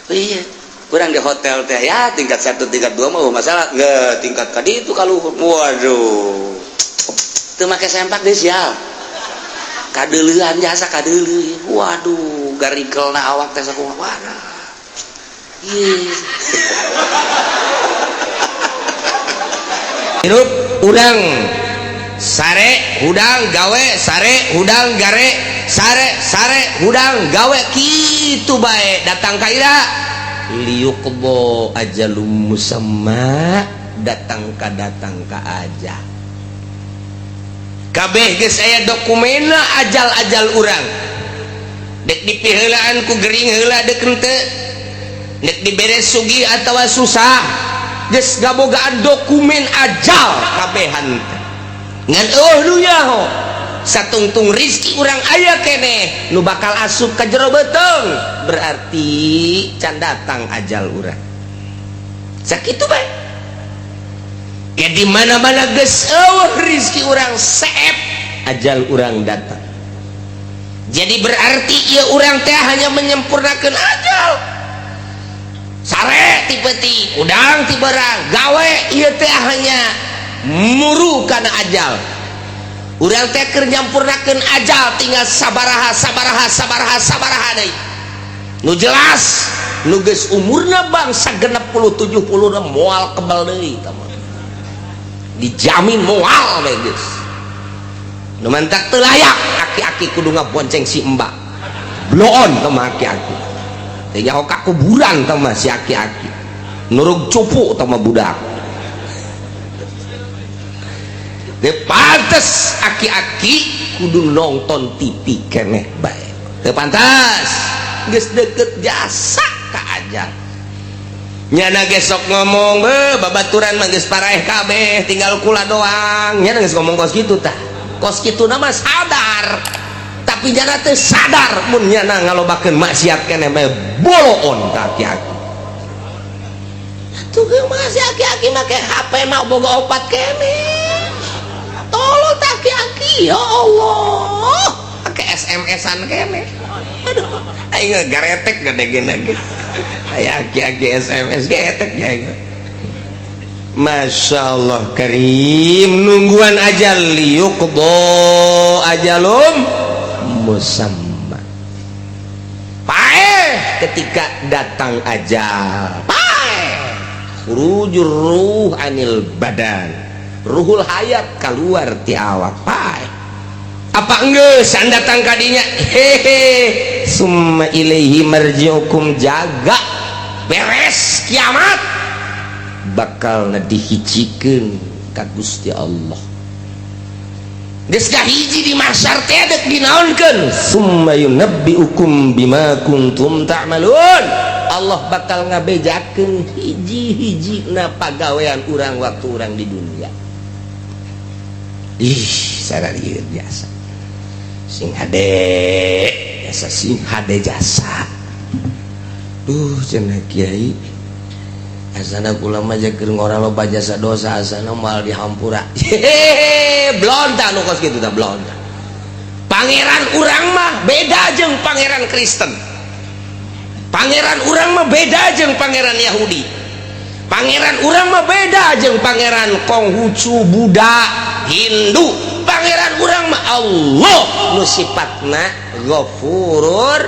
Oh iya, kurang di hotel teh ya tingkat 1, tingkat 2 mah masalah. Nggak, tingkat tadi itu kalau waduh. Teu make sempak deh sial. Kadeuleuan jasa kadeuleu. Waduh, garikelna awak teh sakumaha. Waduh. Ih. Hirup udang sare hudang gawe sare hudang gare sare sare hudang gawe kitu bae datang ka ira liuk kebo ajalum musamma datang ka aja kabeh geus aya dokumenna ajal-ajal urang dek dipiheulaan ku gering heula dek henteu dek dibere sugih atawa susah geus gabogaan dokumen ajal kabehan ngan eueuh nu nyaho satungtung rizki urang aya keneh nu bakal asup ka jero beuteung berarti can datang ajal urang sakitu bae. Ya di mana-mana geus eueuh rizki urang seep ajal urang datang. Jadi berarti ieu urang teh hanya menyempurnakan ajal. Sare ti peuting, udang ti berang, gawe ieu teh hanya muru kana ajal. Urang teh keur nyampurnakeun ajal tinggal sabaraha sabaraha sabaraha sabaraha deui. Nu jelas nu geus umurna bangsa 60 70 moal kebal deui tah mah. Dijamin moal we geus. Nu mantak teu layak aki-aki kudu ngabonceng si embak. Bloon tah mah aki-aki. Teu nyaho ka kuburan tah mah si aki-aki. Nurug cupu tah mah budak. Teu pantes aki-aki kudu nonton TV keneh bae. Teu pantes. Geus deket jasa ka ajal. Nyana gesok ngomong be babaturan mah geus paraeh kabeh tinggal kula doang. Nyana geus ngomong kos kitu tah. Kos kitu na mah sadar. Tapi nyana teu sadar mun nyana ngalobakeun maksiat keneh bae boloon ka aki-aki. Atuh geus mah si aki-aki make HP mah boga opat keneh. Tolong tak aki-aki ya Allah. Pakai SMS-an keneh. Aduh, aing garetek gede gede. Aya aki-aki SMS getek ya. Masya Allah karim nungguan ajal liyuqdo ajalum musamma. Paeh ketika datang ajal. Paeh. Khurujur ruh anil badan. Ruhul hayat keluar ti awak. Paeh. Apa enggeus datang kadinya? Hehe. Summa ilaihi marji'ukum, jaga beres kiamat bakal dihijikeun ka Gusti Allah. Geus hiji di mahsyar teh deuk dinaonkeun? Summa yunabbiukum bima kuntum ta'malun. Allah bakal ngabejakeun hiji-hiji na pagawean urang waktu urang di dunia. Ih, sararieu biasa. Sing hade jasa, sing hade jasa. Duh, cenah kiai. Asana kula mah keur ngora loba jasa dosa asana moal dihampura. Hehehe, blonta nu kos kitu tah blonta. Pangeran urang mah beda jeung pangeran Kristen. Pangeran urang mah beda jeung pangeran Yahudi. Pangeran urang mah beda jeung pangeran Konghucu, Buddha, Hindu. Pangeran urang mah Allah nu sifatna Ghafurur.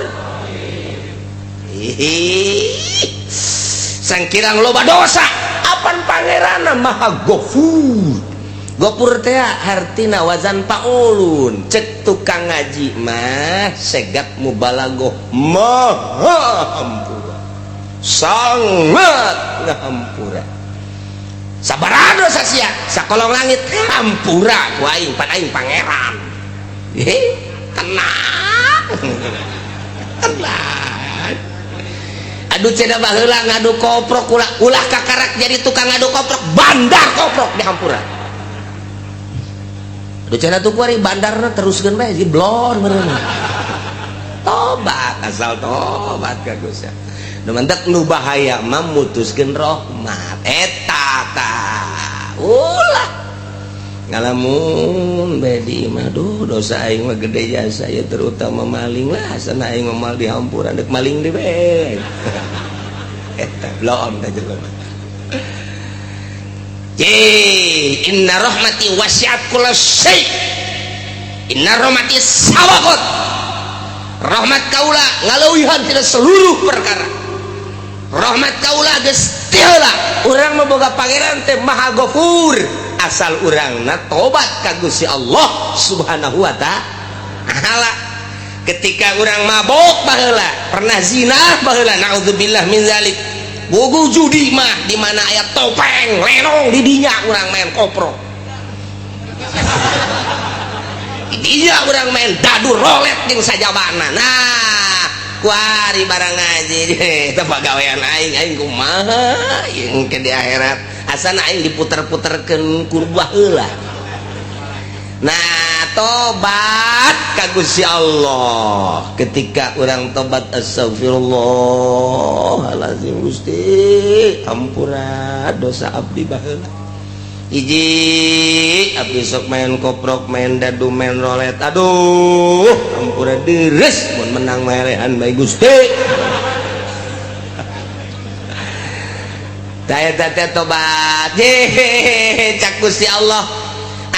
Sangkirang loba dosa apan pangeran maha Ghafur. Ghafur teh hartina wazan paulun. Cek tukang ngaji mah segap mubalagoh maha hampura, sangat ngahampura. Sabaraha dosa sia sakolong langit hampura ku aing, pan aing pangeran. Tenang. Tenang. Aduh cenah baheula ngadu koprok ulah ulah kakarak jadi tukang ngadu koprok, bandar koprok di hampura. Aduh cenah tuh kuari bandarna teruskeun bae jadi blon meureun. Tobat. Asal tobat ka Gusti. Nu mantak nu bahaya mah mutuskeun rahmat eta tah. Ulah ngalamun bae di imah, duh, dosa aing mah gede jasa ya, terutama maling lah, asana aing mah moal dihampura, dek maling deui bae. Eta bloon teh jelema. Ye, inna rahmati wasi'at kulla syai. Inna rahmati sabaqat. Rahmat kaula ngaleuwihan tina seluruh perkara. Rahmat kaula geus ti heula. Urang mah boga pangeran teh Maha Ghafur. Asal urangna tobat ka Gusti Allah Subhanahu wa Ta'ala. Ketika urang mabok baheula, pernah zina baheula, naudzubillah min zalik. Bogo judi mah di mana aya topeng lenong di dinya urang main koprok. Di dinya urang main dadu rolet jeung sajabana. Nah, kuari barang ngaji eta pagawean aing, aing kumaha jeung ke di akhirat. Asana aing diputer-puterkeun kurbah heula. Nah, tobat ka Gusti Allah. Ketika urang tobat, astagfirullahalazim, Gusti ampura dosa abdi baheula. Hiji abdi sok main koprok, main dadu, main rolet. Aduh, ampura deres mun menang maerehan bae Gusti. Tah eta teh tobat. Ye, cak Gusti Allah.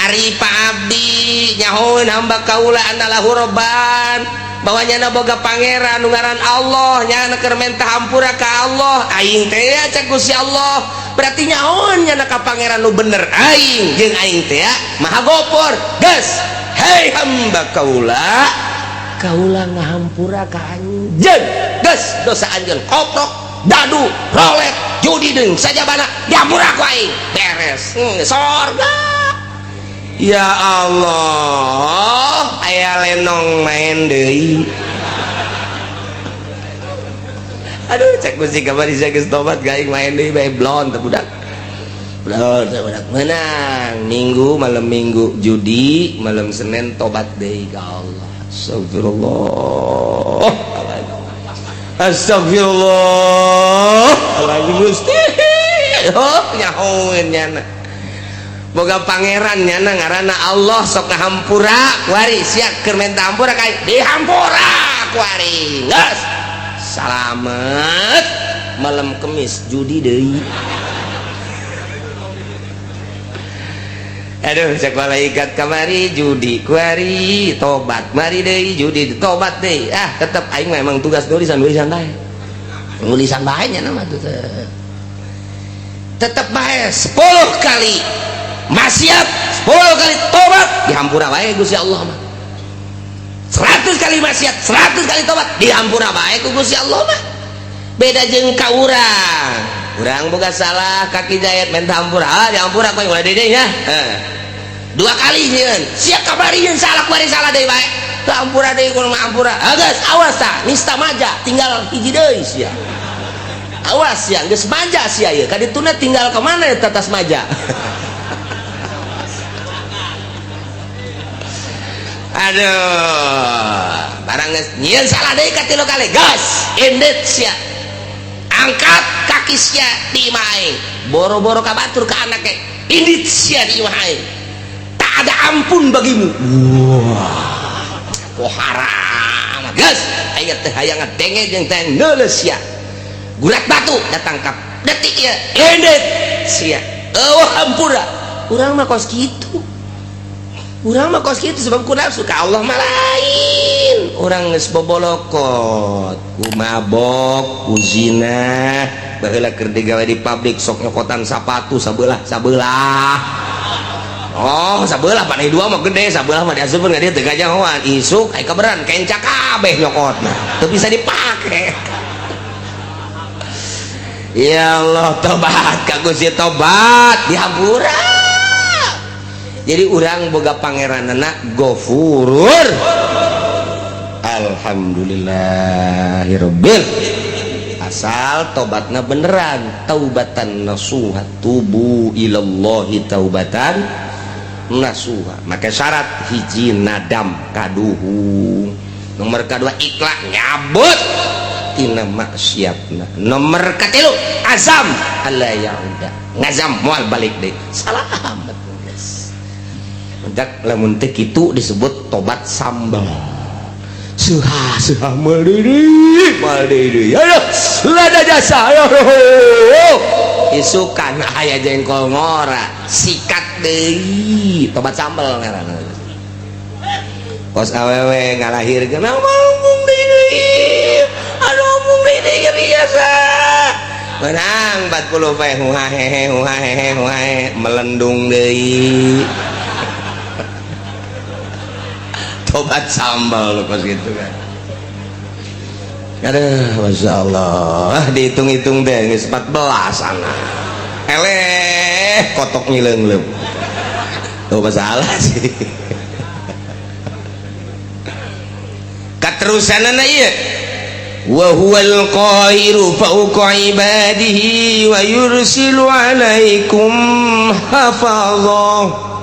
Ari Pak Abdi nyahoeun hamba kaula analah robban, bahwa nyana boga pangeran nu ngaran Allah, nyana keur menta hampura ka Allah. Aing teh ya cak Gusti Allah, berarti nyahoeun nyana ka pangeran nu bener aing jeung aing teh ya Maha Gopor. Geus, hei hamba kaula, kaula ngahampura ka anjeun. Geus dosa anjeun koprok, dadu, rolet, judi deung sajabana dihampura ku aing. Beres. Sorga. Ya Allah, aya lenong main deui. Aduh, cek Gusti kamari saya geus tobat gaing main deui bae blon teh budak. Blon teh budak menang. Minggu malam Minggu judi, malam Senin tobat deui ka Allah. Astagfirullah. Astagfirullah. Allahu Gusti. Oh, nyahoeun nyana. Boga pangeran nyana ngaranna Allah sok ngahampura kuari sia keur menta hampura ka dihampura kuari. Geus salamet malam Kemis judi deui. Aduh, cek malaikat kamari judi kuari tobat mari deui judi tobat deui. Ah, tetep aing mah emang tugas nulisan-nulisan bae. Nulisan bae nya mah tuh. Tetep bae 10 kali maksiat, 10 kali tobat dihampura bae Gusti Allah mah. 100 kali maksiat, 100 kali tobat dihampura bae ku Gusti Allah mah. Beda jeung ka urang. Urang boga salah kaki jayat menta hampura, ah dihampura ku ulah deui nya. Heh. 2 kali nyieun, sia kabari nyeun salah kuari salah deui bae. Teu hampura deui kudu hampura. Ah geus awas tah, nista maja tinggal hiji deui sia. Awas sia, geus maja sia ieu. Ka dituna tinggal ka mana eta tas maja? Aduh, barang geus nyieun salah deui ka 3 kali. Gas, indet sia. Angkat kaki sia di imah aing. Boro-boro ka batur ka anake. Indit sia di imah aing. Tak ada ampun bagimu. Wah, kok haram. Gas, aing teh hayang ngadenge jeung teh neuleus sia. Gurat batu datang ka detik ieu. Indit sia. Eueuh hampura. Urang mah kos kitu. Urang mah kos kitu sebab ku nafsu ka Allah mah lain. Urang geus bobolokot, ku mabok, ku zina, baheula keur digawe di pabrik sok nyokotan sapatu sabelah-sabelah. Oh, sabelah panai dua mah gede, sabelah mah diasupkeun ka dieu teu gajahoan. Isuk aya kaberan kenca kabeh nyokotna. Teu bisa dipake. Ya Allah, tobat ka Gusti, tobat dihampura. Jadi urang boga pangeranana Gofurur. Alhamdulillahirabbil. Asal tobatna beneran, taubatan nasuha, tubu ilallahi taubatan nasuha. Maka syarat hiji nadam kaduhung, Nomor kedua ikhlas nyabut tina maksiatna. Nomor katilu azam alla yauda, ngazam moal balik deui. Salamet geus. Mendak lamun teu kitu disebut tobat sambal. Suha suha moal deui, moal deui. Ayo lada jasa ayo. Isukan aya jengkol ngora, sikat deui, tobat sambal ngaranna. Kos awewe ngalahirkeun mung deui, aduh mung deui biasa menang 40 poe huhahehe huhahehe huhahe melendung deui. Tobat sambal kos gitu kan. Aduh, Masya Allah, dihitung-hitung deh geus 14 anak. Eleh kotok nyileung-leung. Tuh masalah sih. Katerusanana ieu wa huwal qahiru fawqa ibadihi wa yursilu alaikum hafazah.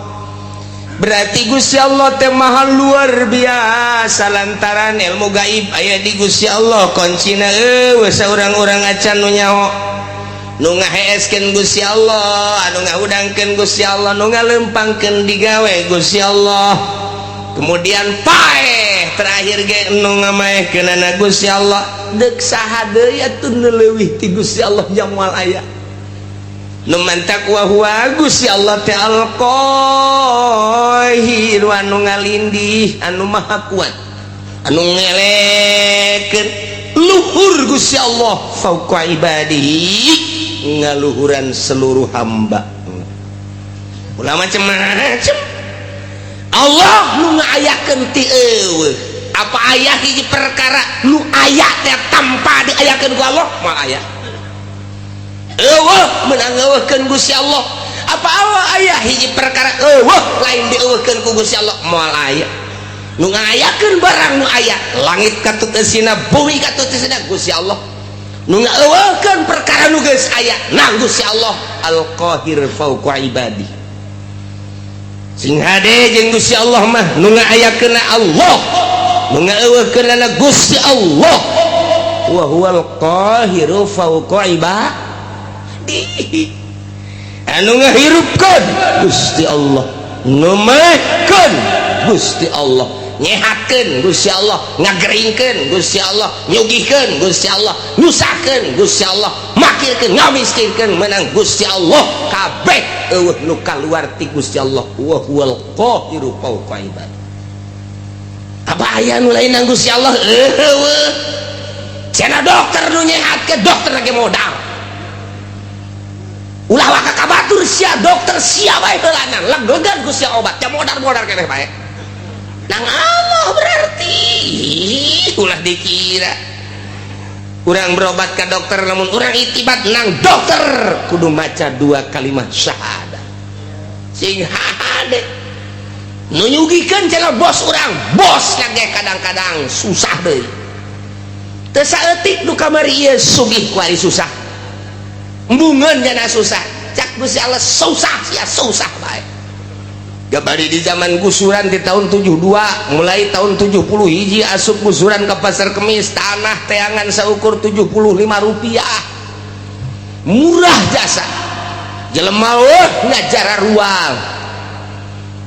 Berarti Gusti Allah teh maha luar biasa lantaran ilmu gaib aya di Gusti Allah, kuncina eueuh saurang-urang acan nu nyaho. Nu ngaheeskeun Gusti Allah, anu ngahudangkeun Gusti Allah, nu ngalempangkeun digawe Gusti Allah. Kemudian paeh terakhir ge nu ngamaehkeunana Gusti Allah. Deuk saha deui atuh nu leuwih ti Gusti Allah jang moal aya. Nu mantak wa huwa Gusti Allah teh al-Qahir, anu ngalindih, anu maha kuat, anu ngelekeun luhur Gusti Allah fauqa ibadihi, ngaluhuran seluruh hamba. Ulah macem-macem Allah nu ngayakeun ti eueuh. Apa aya hiji perkara nu aya teh tanpa diayakeun ku Allah? Moal aya. Eueuh meunang ngeueuhkeun Gusti Allah. Apa Allah aya hiji perkara eueuh lain dieueuhkeun ku Gusti Allah? Moal aya. Nu ngayakeun barang nu aya, langit katut eusina, bumi katut eusina Gusti Allah. Nu ngaeueuhkeun perkara nu geus aya nang Gusti Allah Al-Qahir fauqa ibadi. Sing hade jeung Gusti Allah mah nu ngaayakeun Allah, nu ngaeueuhkeunana Gusti Allah. Wa huwal qahiru fauqa ibadi. Anu ngahirupkeun Gusti Allah, nu maehkeun Gusti Allah, nyehatkeun Gusti Allah, ngageringkeun Gusti Allah, nyugihkeun Gusti Allah, nyusahkeun Gusti Allah, makirkeun, ngamiskinkeun menang Gusti Allah. Kabeh eueuh nu kaluar ti Gusti Allah. Wa huwal qahiru fauqa ibadi. Apa aya nu lain nang Gusti Allah? Eueuh. Cenah dokter nu nyehatkeun, dokter lagi modal. Ulah waka ka batur sia dokter sia bae heulana, leglegan ku sia obat, ya modar-modar keneh bae. Nang Allah berarti ulah dikira urang berobat ke dokter, namun urang itibat nang dokter kudu maca dua kalimat syahadat sing hade. Nu nyugihkeun cenah bos urang, bos kage kadang-kadang susah deui. Teu saeutik nu kamari ieu sugih kuari susah, embungeun jana susah. Cak Gusti Allah susah sia susah bae. Gabari di zaman gusuran di tahun 72, mulai tahun 70 hiji asup gusuran ke Pasar Kemis, tanah teangan seukur 75 rupiah, murah jasa. Jelema eueuh ngajara ruang,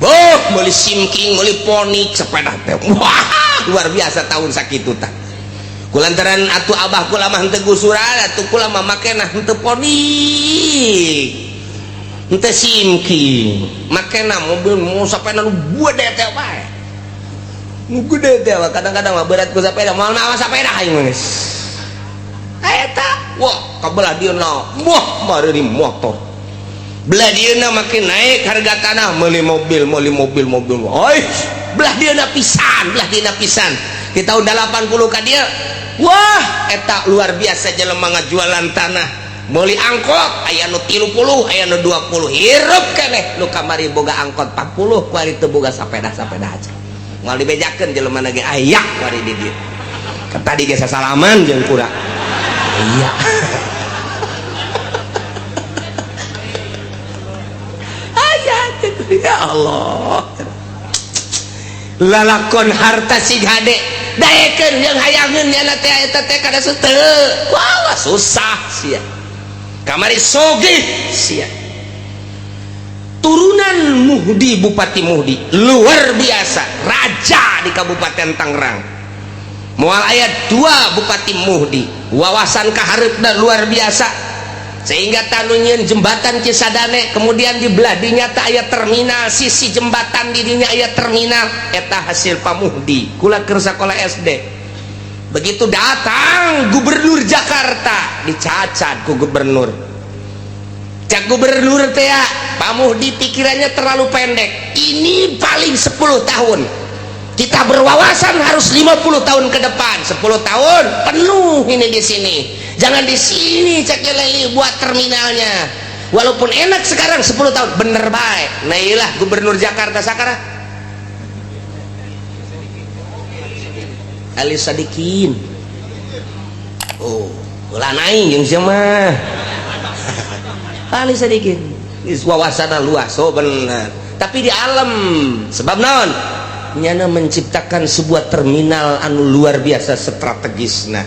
boh meuli simking, meuli ponik, sepeda teh wah luar biasa tahun sakitu tah. Kulantaran atuh abah kula mah henteu gusuran, atuh kula mah makena henteu ponik, henteu simking, makena mobil mau sepeda nu gede teh bae, nu gede teh kadang-kadang mah berat ku sepeda, moal nawa sepeda aing mah geus. Eta wah kabelah dieuna wah mari motor, belah dieuna makin naik harga tanah, meuli mobil, meuli mobil, mobil. Oi, belah dieuna pisan, belah dieuna pisan. Di tahun 80 ka dieu wah eta luar biasa jelema ngajualan tanah, meuli angkot aya nu 30, aya nu 20, hirup keneh nu kamari boga angkot 40, kuari teu boga sapeda-sapeda aja. Moal dibejakeun jelema ge aya kuari di dieu. Tadi ge sasalaman jeung kura. Iya. Aya ya Allah. Lalakon harta sig hade. Daekeun jeung hayangeun nyana teh eta teh kada teu. Wah, susah sia. Kamari sogih sia. Turunan Muhdi, Bupati Muhdi luar biasa, raja di Kabupaten Tangerang. Moal aya dua Bupati Muhdi, wawasan kahareupna luar biasa sehingga tanu nyieun jembatan Cisadane, kemudian di belah dinya teh aya terminal, sisi jembatan di dinya aya terminal, eta hasil Pak Muhdi. Kula keur sakola SD, begitu datang gubernur Jakarta, dicacat ku gubernur. Cak gubernur teh, "Pak Muhdi pikirannya terlalu pendek. Ini paling 10 tahun. Kita berwawasan harus 50 tahun ke depan. 10 tahun penuh ini di sini. Jangan di sini," cak Leli, "buat terminalnya. Walaupun enak sekarang 10 tahun." Bener baik. Nah, iyalah gubernur Jakarta sekarang Ali Sadikin. Oh, ulah naik jeung sia mah. Ali Sadikin wawasanna luas, oh benar. Tapi di alam sebab naon? Nyana menciptakan sebuah terminal anu luar biasa strategis. Nah,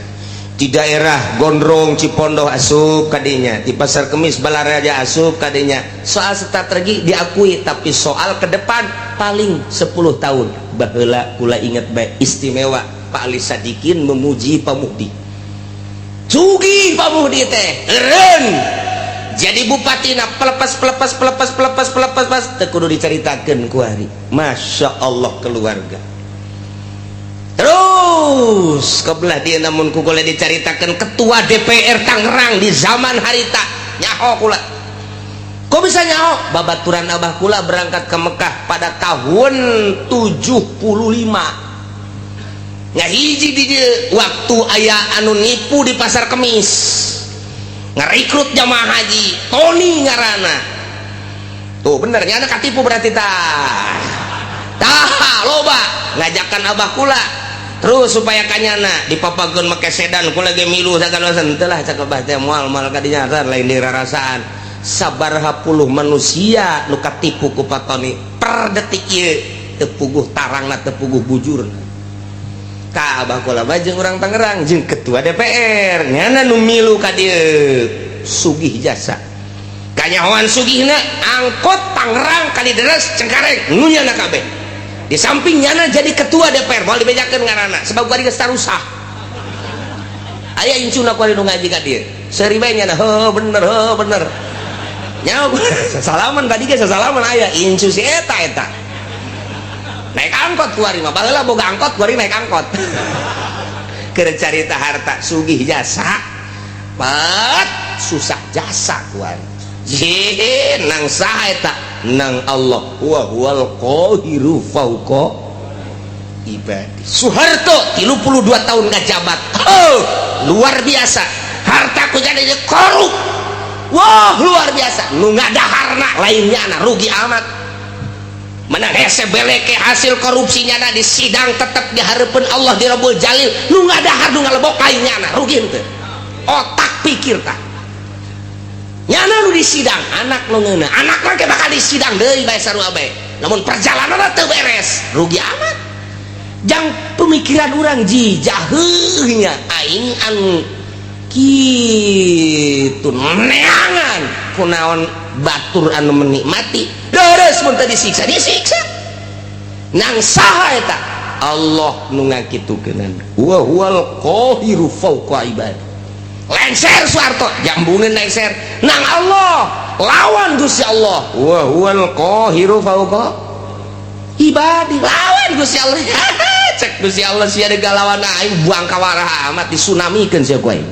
di daerah Gondrong Cipondoh asup kadinya, di Pasar Kemis Balaraja asup kadinya. Soal strategi diakui, tapi soal ke depan paling 10 tahun. Baheula kula inget baik, istimewa Pak Ali Sadikin memuji Pak Muhdi. Sugih Pak Muhdi teh, eureun jadi bupati na pelepas pelepas pelepas pelepas pelepas pas teu kudu dicaritakeun ku hari. Masya Allah, keluarga terus kebelah dia. Namun ku kula dicaritakeun ketua DPR Tangerang di zaman harita, nyaho kula. Kok bisa nyaho? Babaturan abah kula berangkat ke Mekah pada tahun 75, ngahiji di dieu waktu aya anu nipu di Pasar Kemis, ngerekrut jamaah haji, Tony ngarana. Tuh bener nyana katipu berarti. Tah tah, loba ngajakan abah kula terus supaya kanyana dipapageun make sedan. Kula ge milu sagala. Henteu lah, cak abah teh, moal moal kadinya lain dirarasaan. Sabaraha puluh manusia nu katipu ku Pak Tony per detik ieu teu puguh tarangna, teu puguh bujurna. Ka abah kula mah jeung urang Tangerang jeung ketua DPR nyana nu milu ka dieu. Sugih jasa, kanyahoan sugihna, angkot Tangerang Kalideres Cengkareng nu nyana kabeh. Di samping nyana jadi ketua DPR, moal dibejakeun ngaranna sebab gua geus tarusah. Aya incuna ku nu ngaji ka dieu, seuri bae nyana, heuh bener, heuh bener. Nyaho sasalaman tadi ge, sasalaman aya incu si eta. Eta naik angkot kuari mah, baheula boga angkot kuari, naik angkot keur carita harta. Sugih jasa pat susah jasa kuari. Jih, nang saha eta? Nang Allah, wa huwal qahiru fauqa ibadi. Soeharto 32 tahun ngajabat, oh, luar biasa harta ku jadi korup. Wah, luar biasa. Nu ngadaharna lainnya anak, rugi amat. Menang hese beleke hasil korupsinya na di sidang tetap diharapkan Allah di Rabbul Jalil. Nu ngadahar, nu ngalebok lainnya anak, rugi henteu? Otak pikir tah, nyana nu di sidang anak nu ngeuna anak mah bakal di sidang deui bae, sarua bae. Namun perjalanan teu beres, rugi amat. Jang pemikiran urang ji jaheunya aing anu kitu neangan kunaon batur anu menikmati deres mun teu disiksa, disiksa nang saha eta? Allah nu ngakitukeunana, wa huwal qahiru fauqa ibad. Lengser Soeharto jambungeun, lengser nang Allah, lawan Gusti Allah, wa huwal qahiru fauqa ibadi. Lawan Gusti Allah, cek Gusti Allah, sia lawan aing buang kawarah amat, disunamikeun sia ku aing.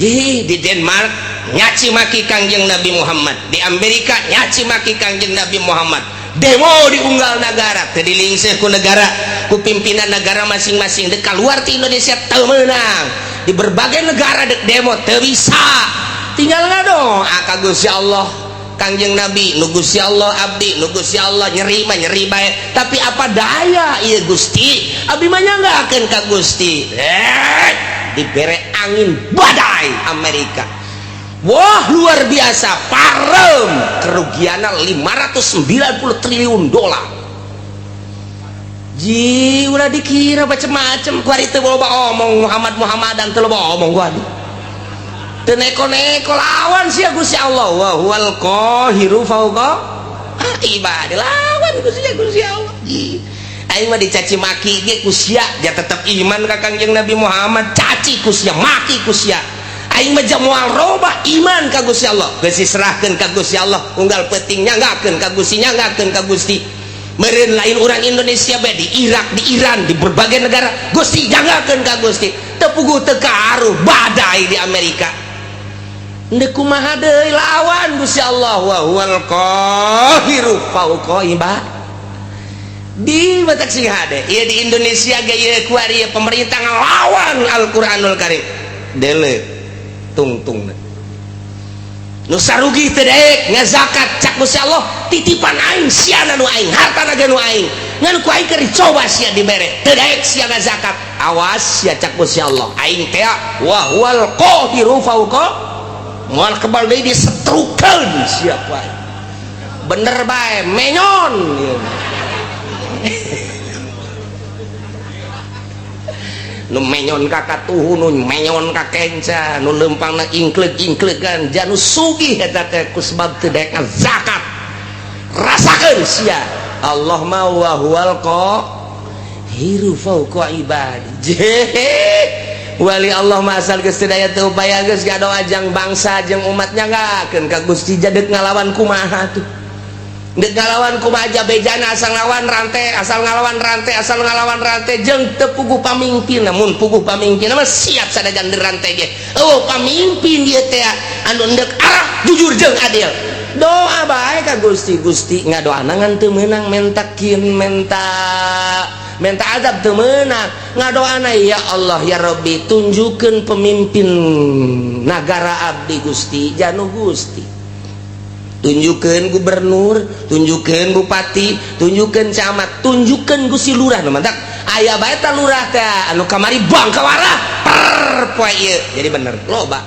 Di Denmark nyaci maki Kangjeng Nabi Muhammad, di Amerika nyaci maki Kangjeng Nabi Muhammad, demo di unggal negara teu dilingseh ku negara, ku pimpinan negara masing-masing. Dek keluar ti Indonesia teu meunang. Di berbagai negara dek demo teu bisa, tinggal ngadoa ka Gusti Allah, Kangjeng Nabi nu Gusti Allah, abdi nu Gusti Allah, nyeri mah nyeri bae, tapi apa daya ieu Gusti, abdi mah nyanggakeun ka Gusti. Dibere angin badai Amerika, wah luar biasa, parem, kerugiannya 590 triliun dolar. Ji ulah dikira macem-macem ku ari teu loba omong Muhammad Muhammadan teu loba omong ku adi. Teu neko-neko lawan sia Gusti Allah wa huwal qahiru fauqa ibadi lawan Gusti Allah. Ji aing mah dicaci maki ge ku sia ja tetep iman ka Kangjeng Nabi Muhammad, caci ku sia, maki ku sia. Aing mah moal robah iman ka Gusti Allah. Geus diserahkeun ka Gusti Allah, unggal peuting nyanggakeun ka Gusti, nyanggakeun ka Gusti. Meureun lain urang Indonesia bae, di Irak, di Iran, di berbagai negara Gusti nyanggakeun ka Gusti. Teu puguh teu karuh badai di Amerika. Ndek kumaha deui lawan Gusti Allah wa huwal qahiru fauqa ibad. Di batak sing hade ieu di Indonesia ge ieu kuari ieu pemerintah ngalawan Al-Qur'anul Karim. Dele tungtung nu sarugi teu daek ngazakat cak Gusti Allah titipan aing siana nu aing hartana ge nu aing ngan ku aing keur dicoba sia dibere teu daek sia ngazakat awas sia cak Gusti Allah aing teh wa huwal qahiru fauqa moal kebal deui disetrukeun sia ku aing bener bae menyon ieu. Nu menyon ka katuhu nu menyon ka kenca nu leumpangna ingkleug-ingklegan janu sugih eta teh ku sebab teu daek zakat rasakeun sia Allah ma wa huwal qahiru fauqa ibadi. Wali Allah mah asal geus teu daya teu upaya geus ngadoa jang bangsa jeung umat nyanggakeun ka Gusti jadek ngalawan kumaha tuh. Dek ngalawan kumaha bejana asal ngalawan rantai, asal ngalawan rantai, asal ngalawan rantai jeung teu puguh pamimpin. Namun puguh pamimpin mah siap sadajan rantai ge. Oh pamimpin ieu teh anu endek arah jujur jeung adil. Doa bae ka Gusti, Gusti ngadoana ngan teu meunang mentakin menta menta azab teu meunang. Ngadoana ya Allah ya Rabbi tunjukkeun pemimpin nagara abdi Gusti janu Gusti. Tunjukkan gubernur, tunjukkan bupati, tunjukkan camat, tunjukkan Gusti lurah. Nu mantak aya bae ta lurah teh anu kamari bangkawarah per poe ieu. Jadi bener loba.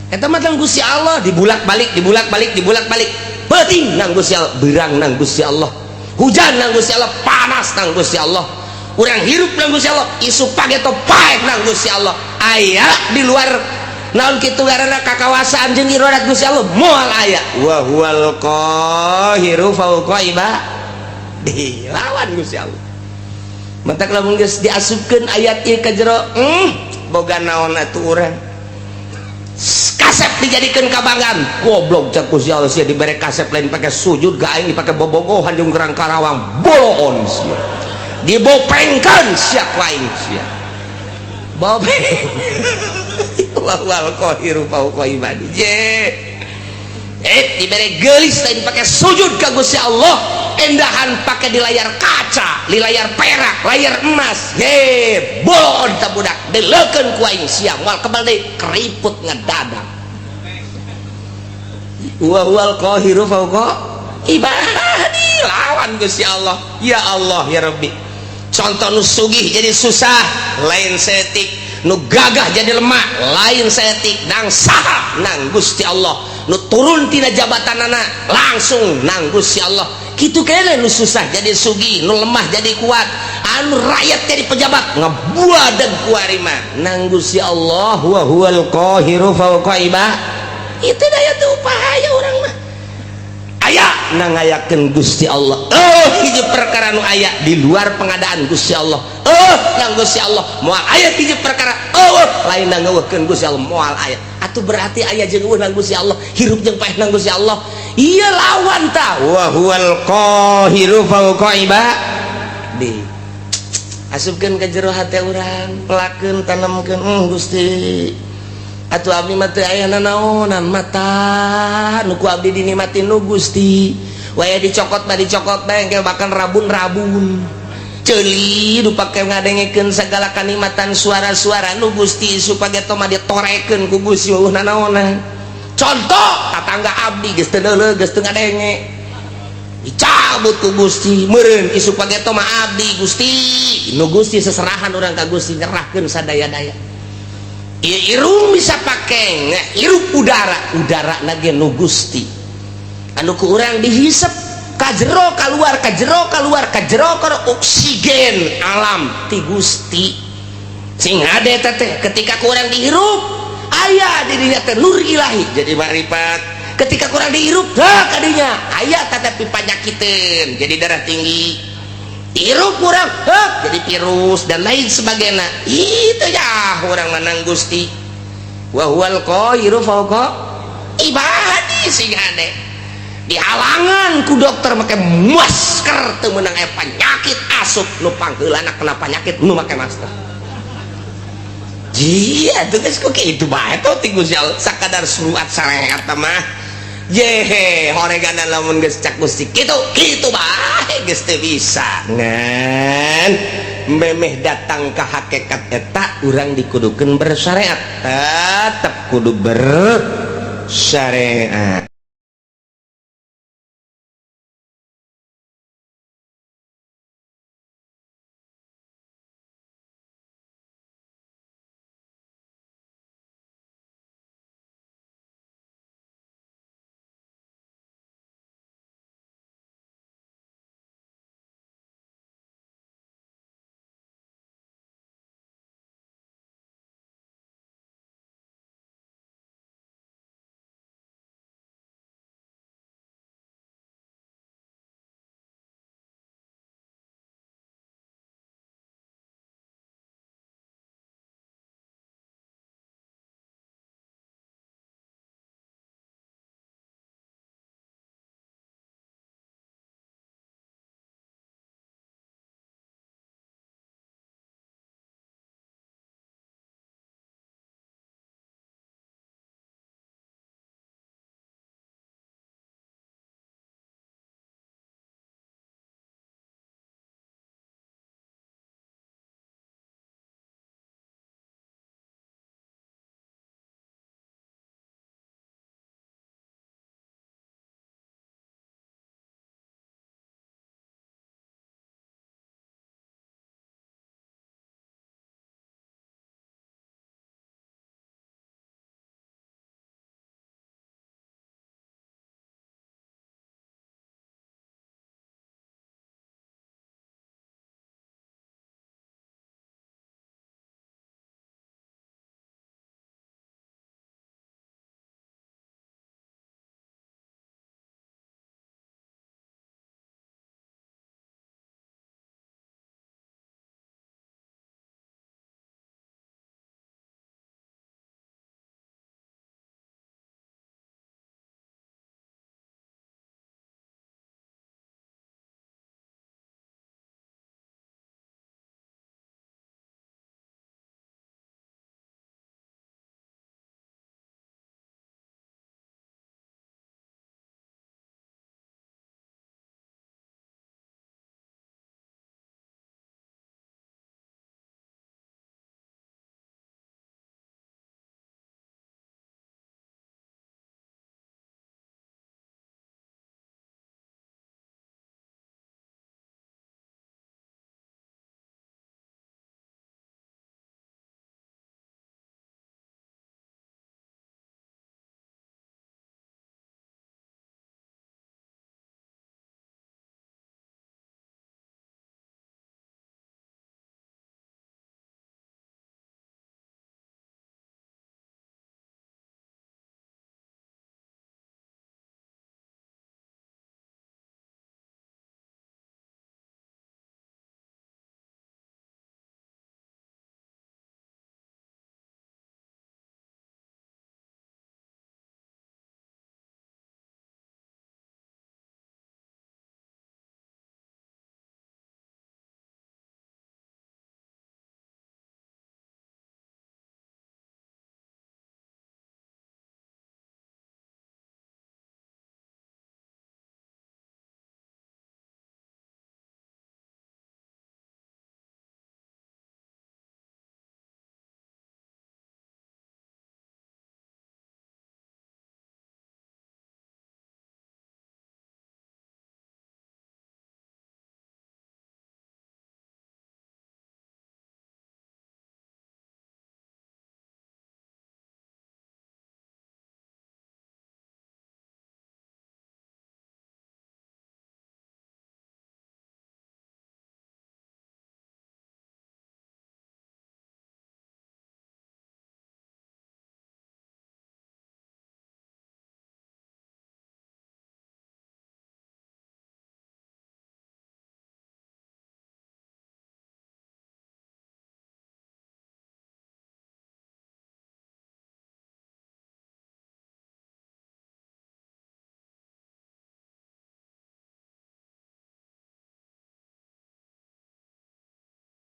Eta mah tang Gusti Allah dibulak-balik, dibulak-balik, dibulak-balik. Peuting nang Gusti Allah, beurang nang Gusti Allah. Hujan nang Gusti Allah, panas nang Gusti Allah. Urang hirup nang Gusti Allah, isuk pageto paek nang Gusti Allah. Aya di luar naon kitu ngaranna kakawasaan jeung iradat Gusti Allah moal aya wa huwal qahiru fauqa ibadi lawan Gusti Allah. Matak lamun geus diasupkeun ayat ieu ka jero boga naon atuh urang kasep dijadikeun kabanggaan goblok cak Gusti Allah sia dibere kasep lain pake sujud ga aing dipake bobogohan jeung gerang Karawang boloon sia dibopengkeun sia ku aing sia bopeng wal qahiru fauqa ibadi. Dibere geulis lain pake sujud ka Gusti Allah, endahan pake di layar kaca, di layar perak, layar emas. He, bolon ta budak, deleukeun ku aing sia moal kebal deui keriput ngedadak. Wa huwal qahiru fauqa ibadi lawan Gusti Allah. Ya Allah ya Rabbi. Contoh nu sugih jadi susah, lain setik. Nu gagah jadi lemah, lain setik. Nang saha nang Gusti Allah. Nu turun tina jabatanana langsung nang Gusti Allah. Kitu kene nu susah jadi sugih, nu lemah jadi kuat, anu rakyat jadi pejabat ngebuadeg ku ari mah nang Gusti Allah wa huwal qahiru fauqa ibadi. Itu daya teu upaya urang mah. Aya nang ngayakeun Gusti Allah. Oh hiji perkara nu aya di luar pengadaan Gusti Allah. Oh nang Gusti Allah moal aya hiji perkara. Oh lain nang ngeuweuhkeun Gusti Allah moal aya. Atuh berarti aya jeung euweuh nang Gusti Allah, hirup jeung paeh nang Gusti Allah. Ieu lawan ta wa huwal qahiru fauqa ibadi. Asupkeun ka jero hate urang, pelakeun tanemkeun Gusti. Atuh abdi mah teu aya nanaonan mata nu ku abdi dinikmatin nu Gusti. Waya dicokot mah dicokot bae engke bahkan rabun-rabun. Ceuli nu pake ngadengekeun sagala kanikmatan suara-suara nu Gusti supageto mah ditorekeun ku Gusti eueuh nanaonan. Contoh tatangga abdi geus teu deuleu geus teu ngadenge. Dicabut ku Gusti meureun isuk pageto mah abdi Gusti. Nu Gusti seserahan urang ka Gusti nyerahkeun sadaya-daya. Irung bisa pake hirup udara, udara lagi nu Gusti anu ku urang dihisep Kajero keluar, kajero keluar, kajero keluar oksigen alam ti Gusti. Sing hade teh ketika kurang dihirup aya di dinya teh nur ilahi jadi makrifat. Ketika kurang dihirup dah kadinya aya tetapi panyakiteun jadi darah tinggi. Hirup kurang heh, jadi virus dan lain sebagainya. Itu ya orang menang Gusti wa huwal qahiru fawqa ibadi. Sing hade dihalangan ku dokter make masker teu meunang, aya penyakit asup. Nu pangheulana kena penyakit nu make masker. Jia tuh geus kok itu bae tuh ti Gusti Allah sakadar surat syariat mah. Jehe horegana lamun geus cak Gusti kitu kitu bae geus teu bisa. Ngan memeh datang ke hakikat eta urang dikudukeun bersyariat, tetep kudu bersyariat.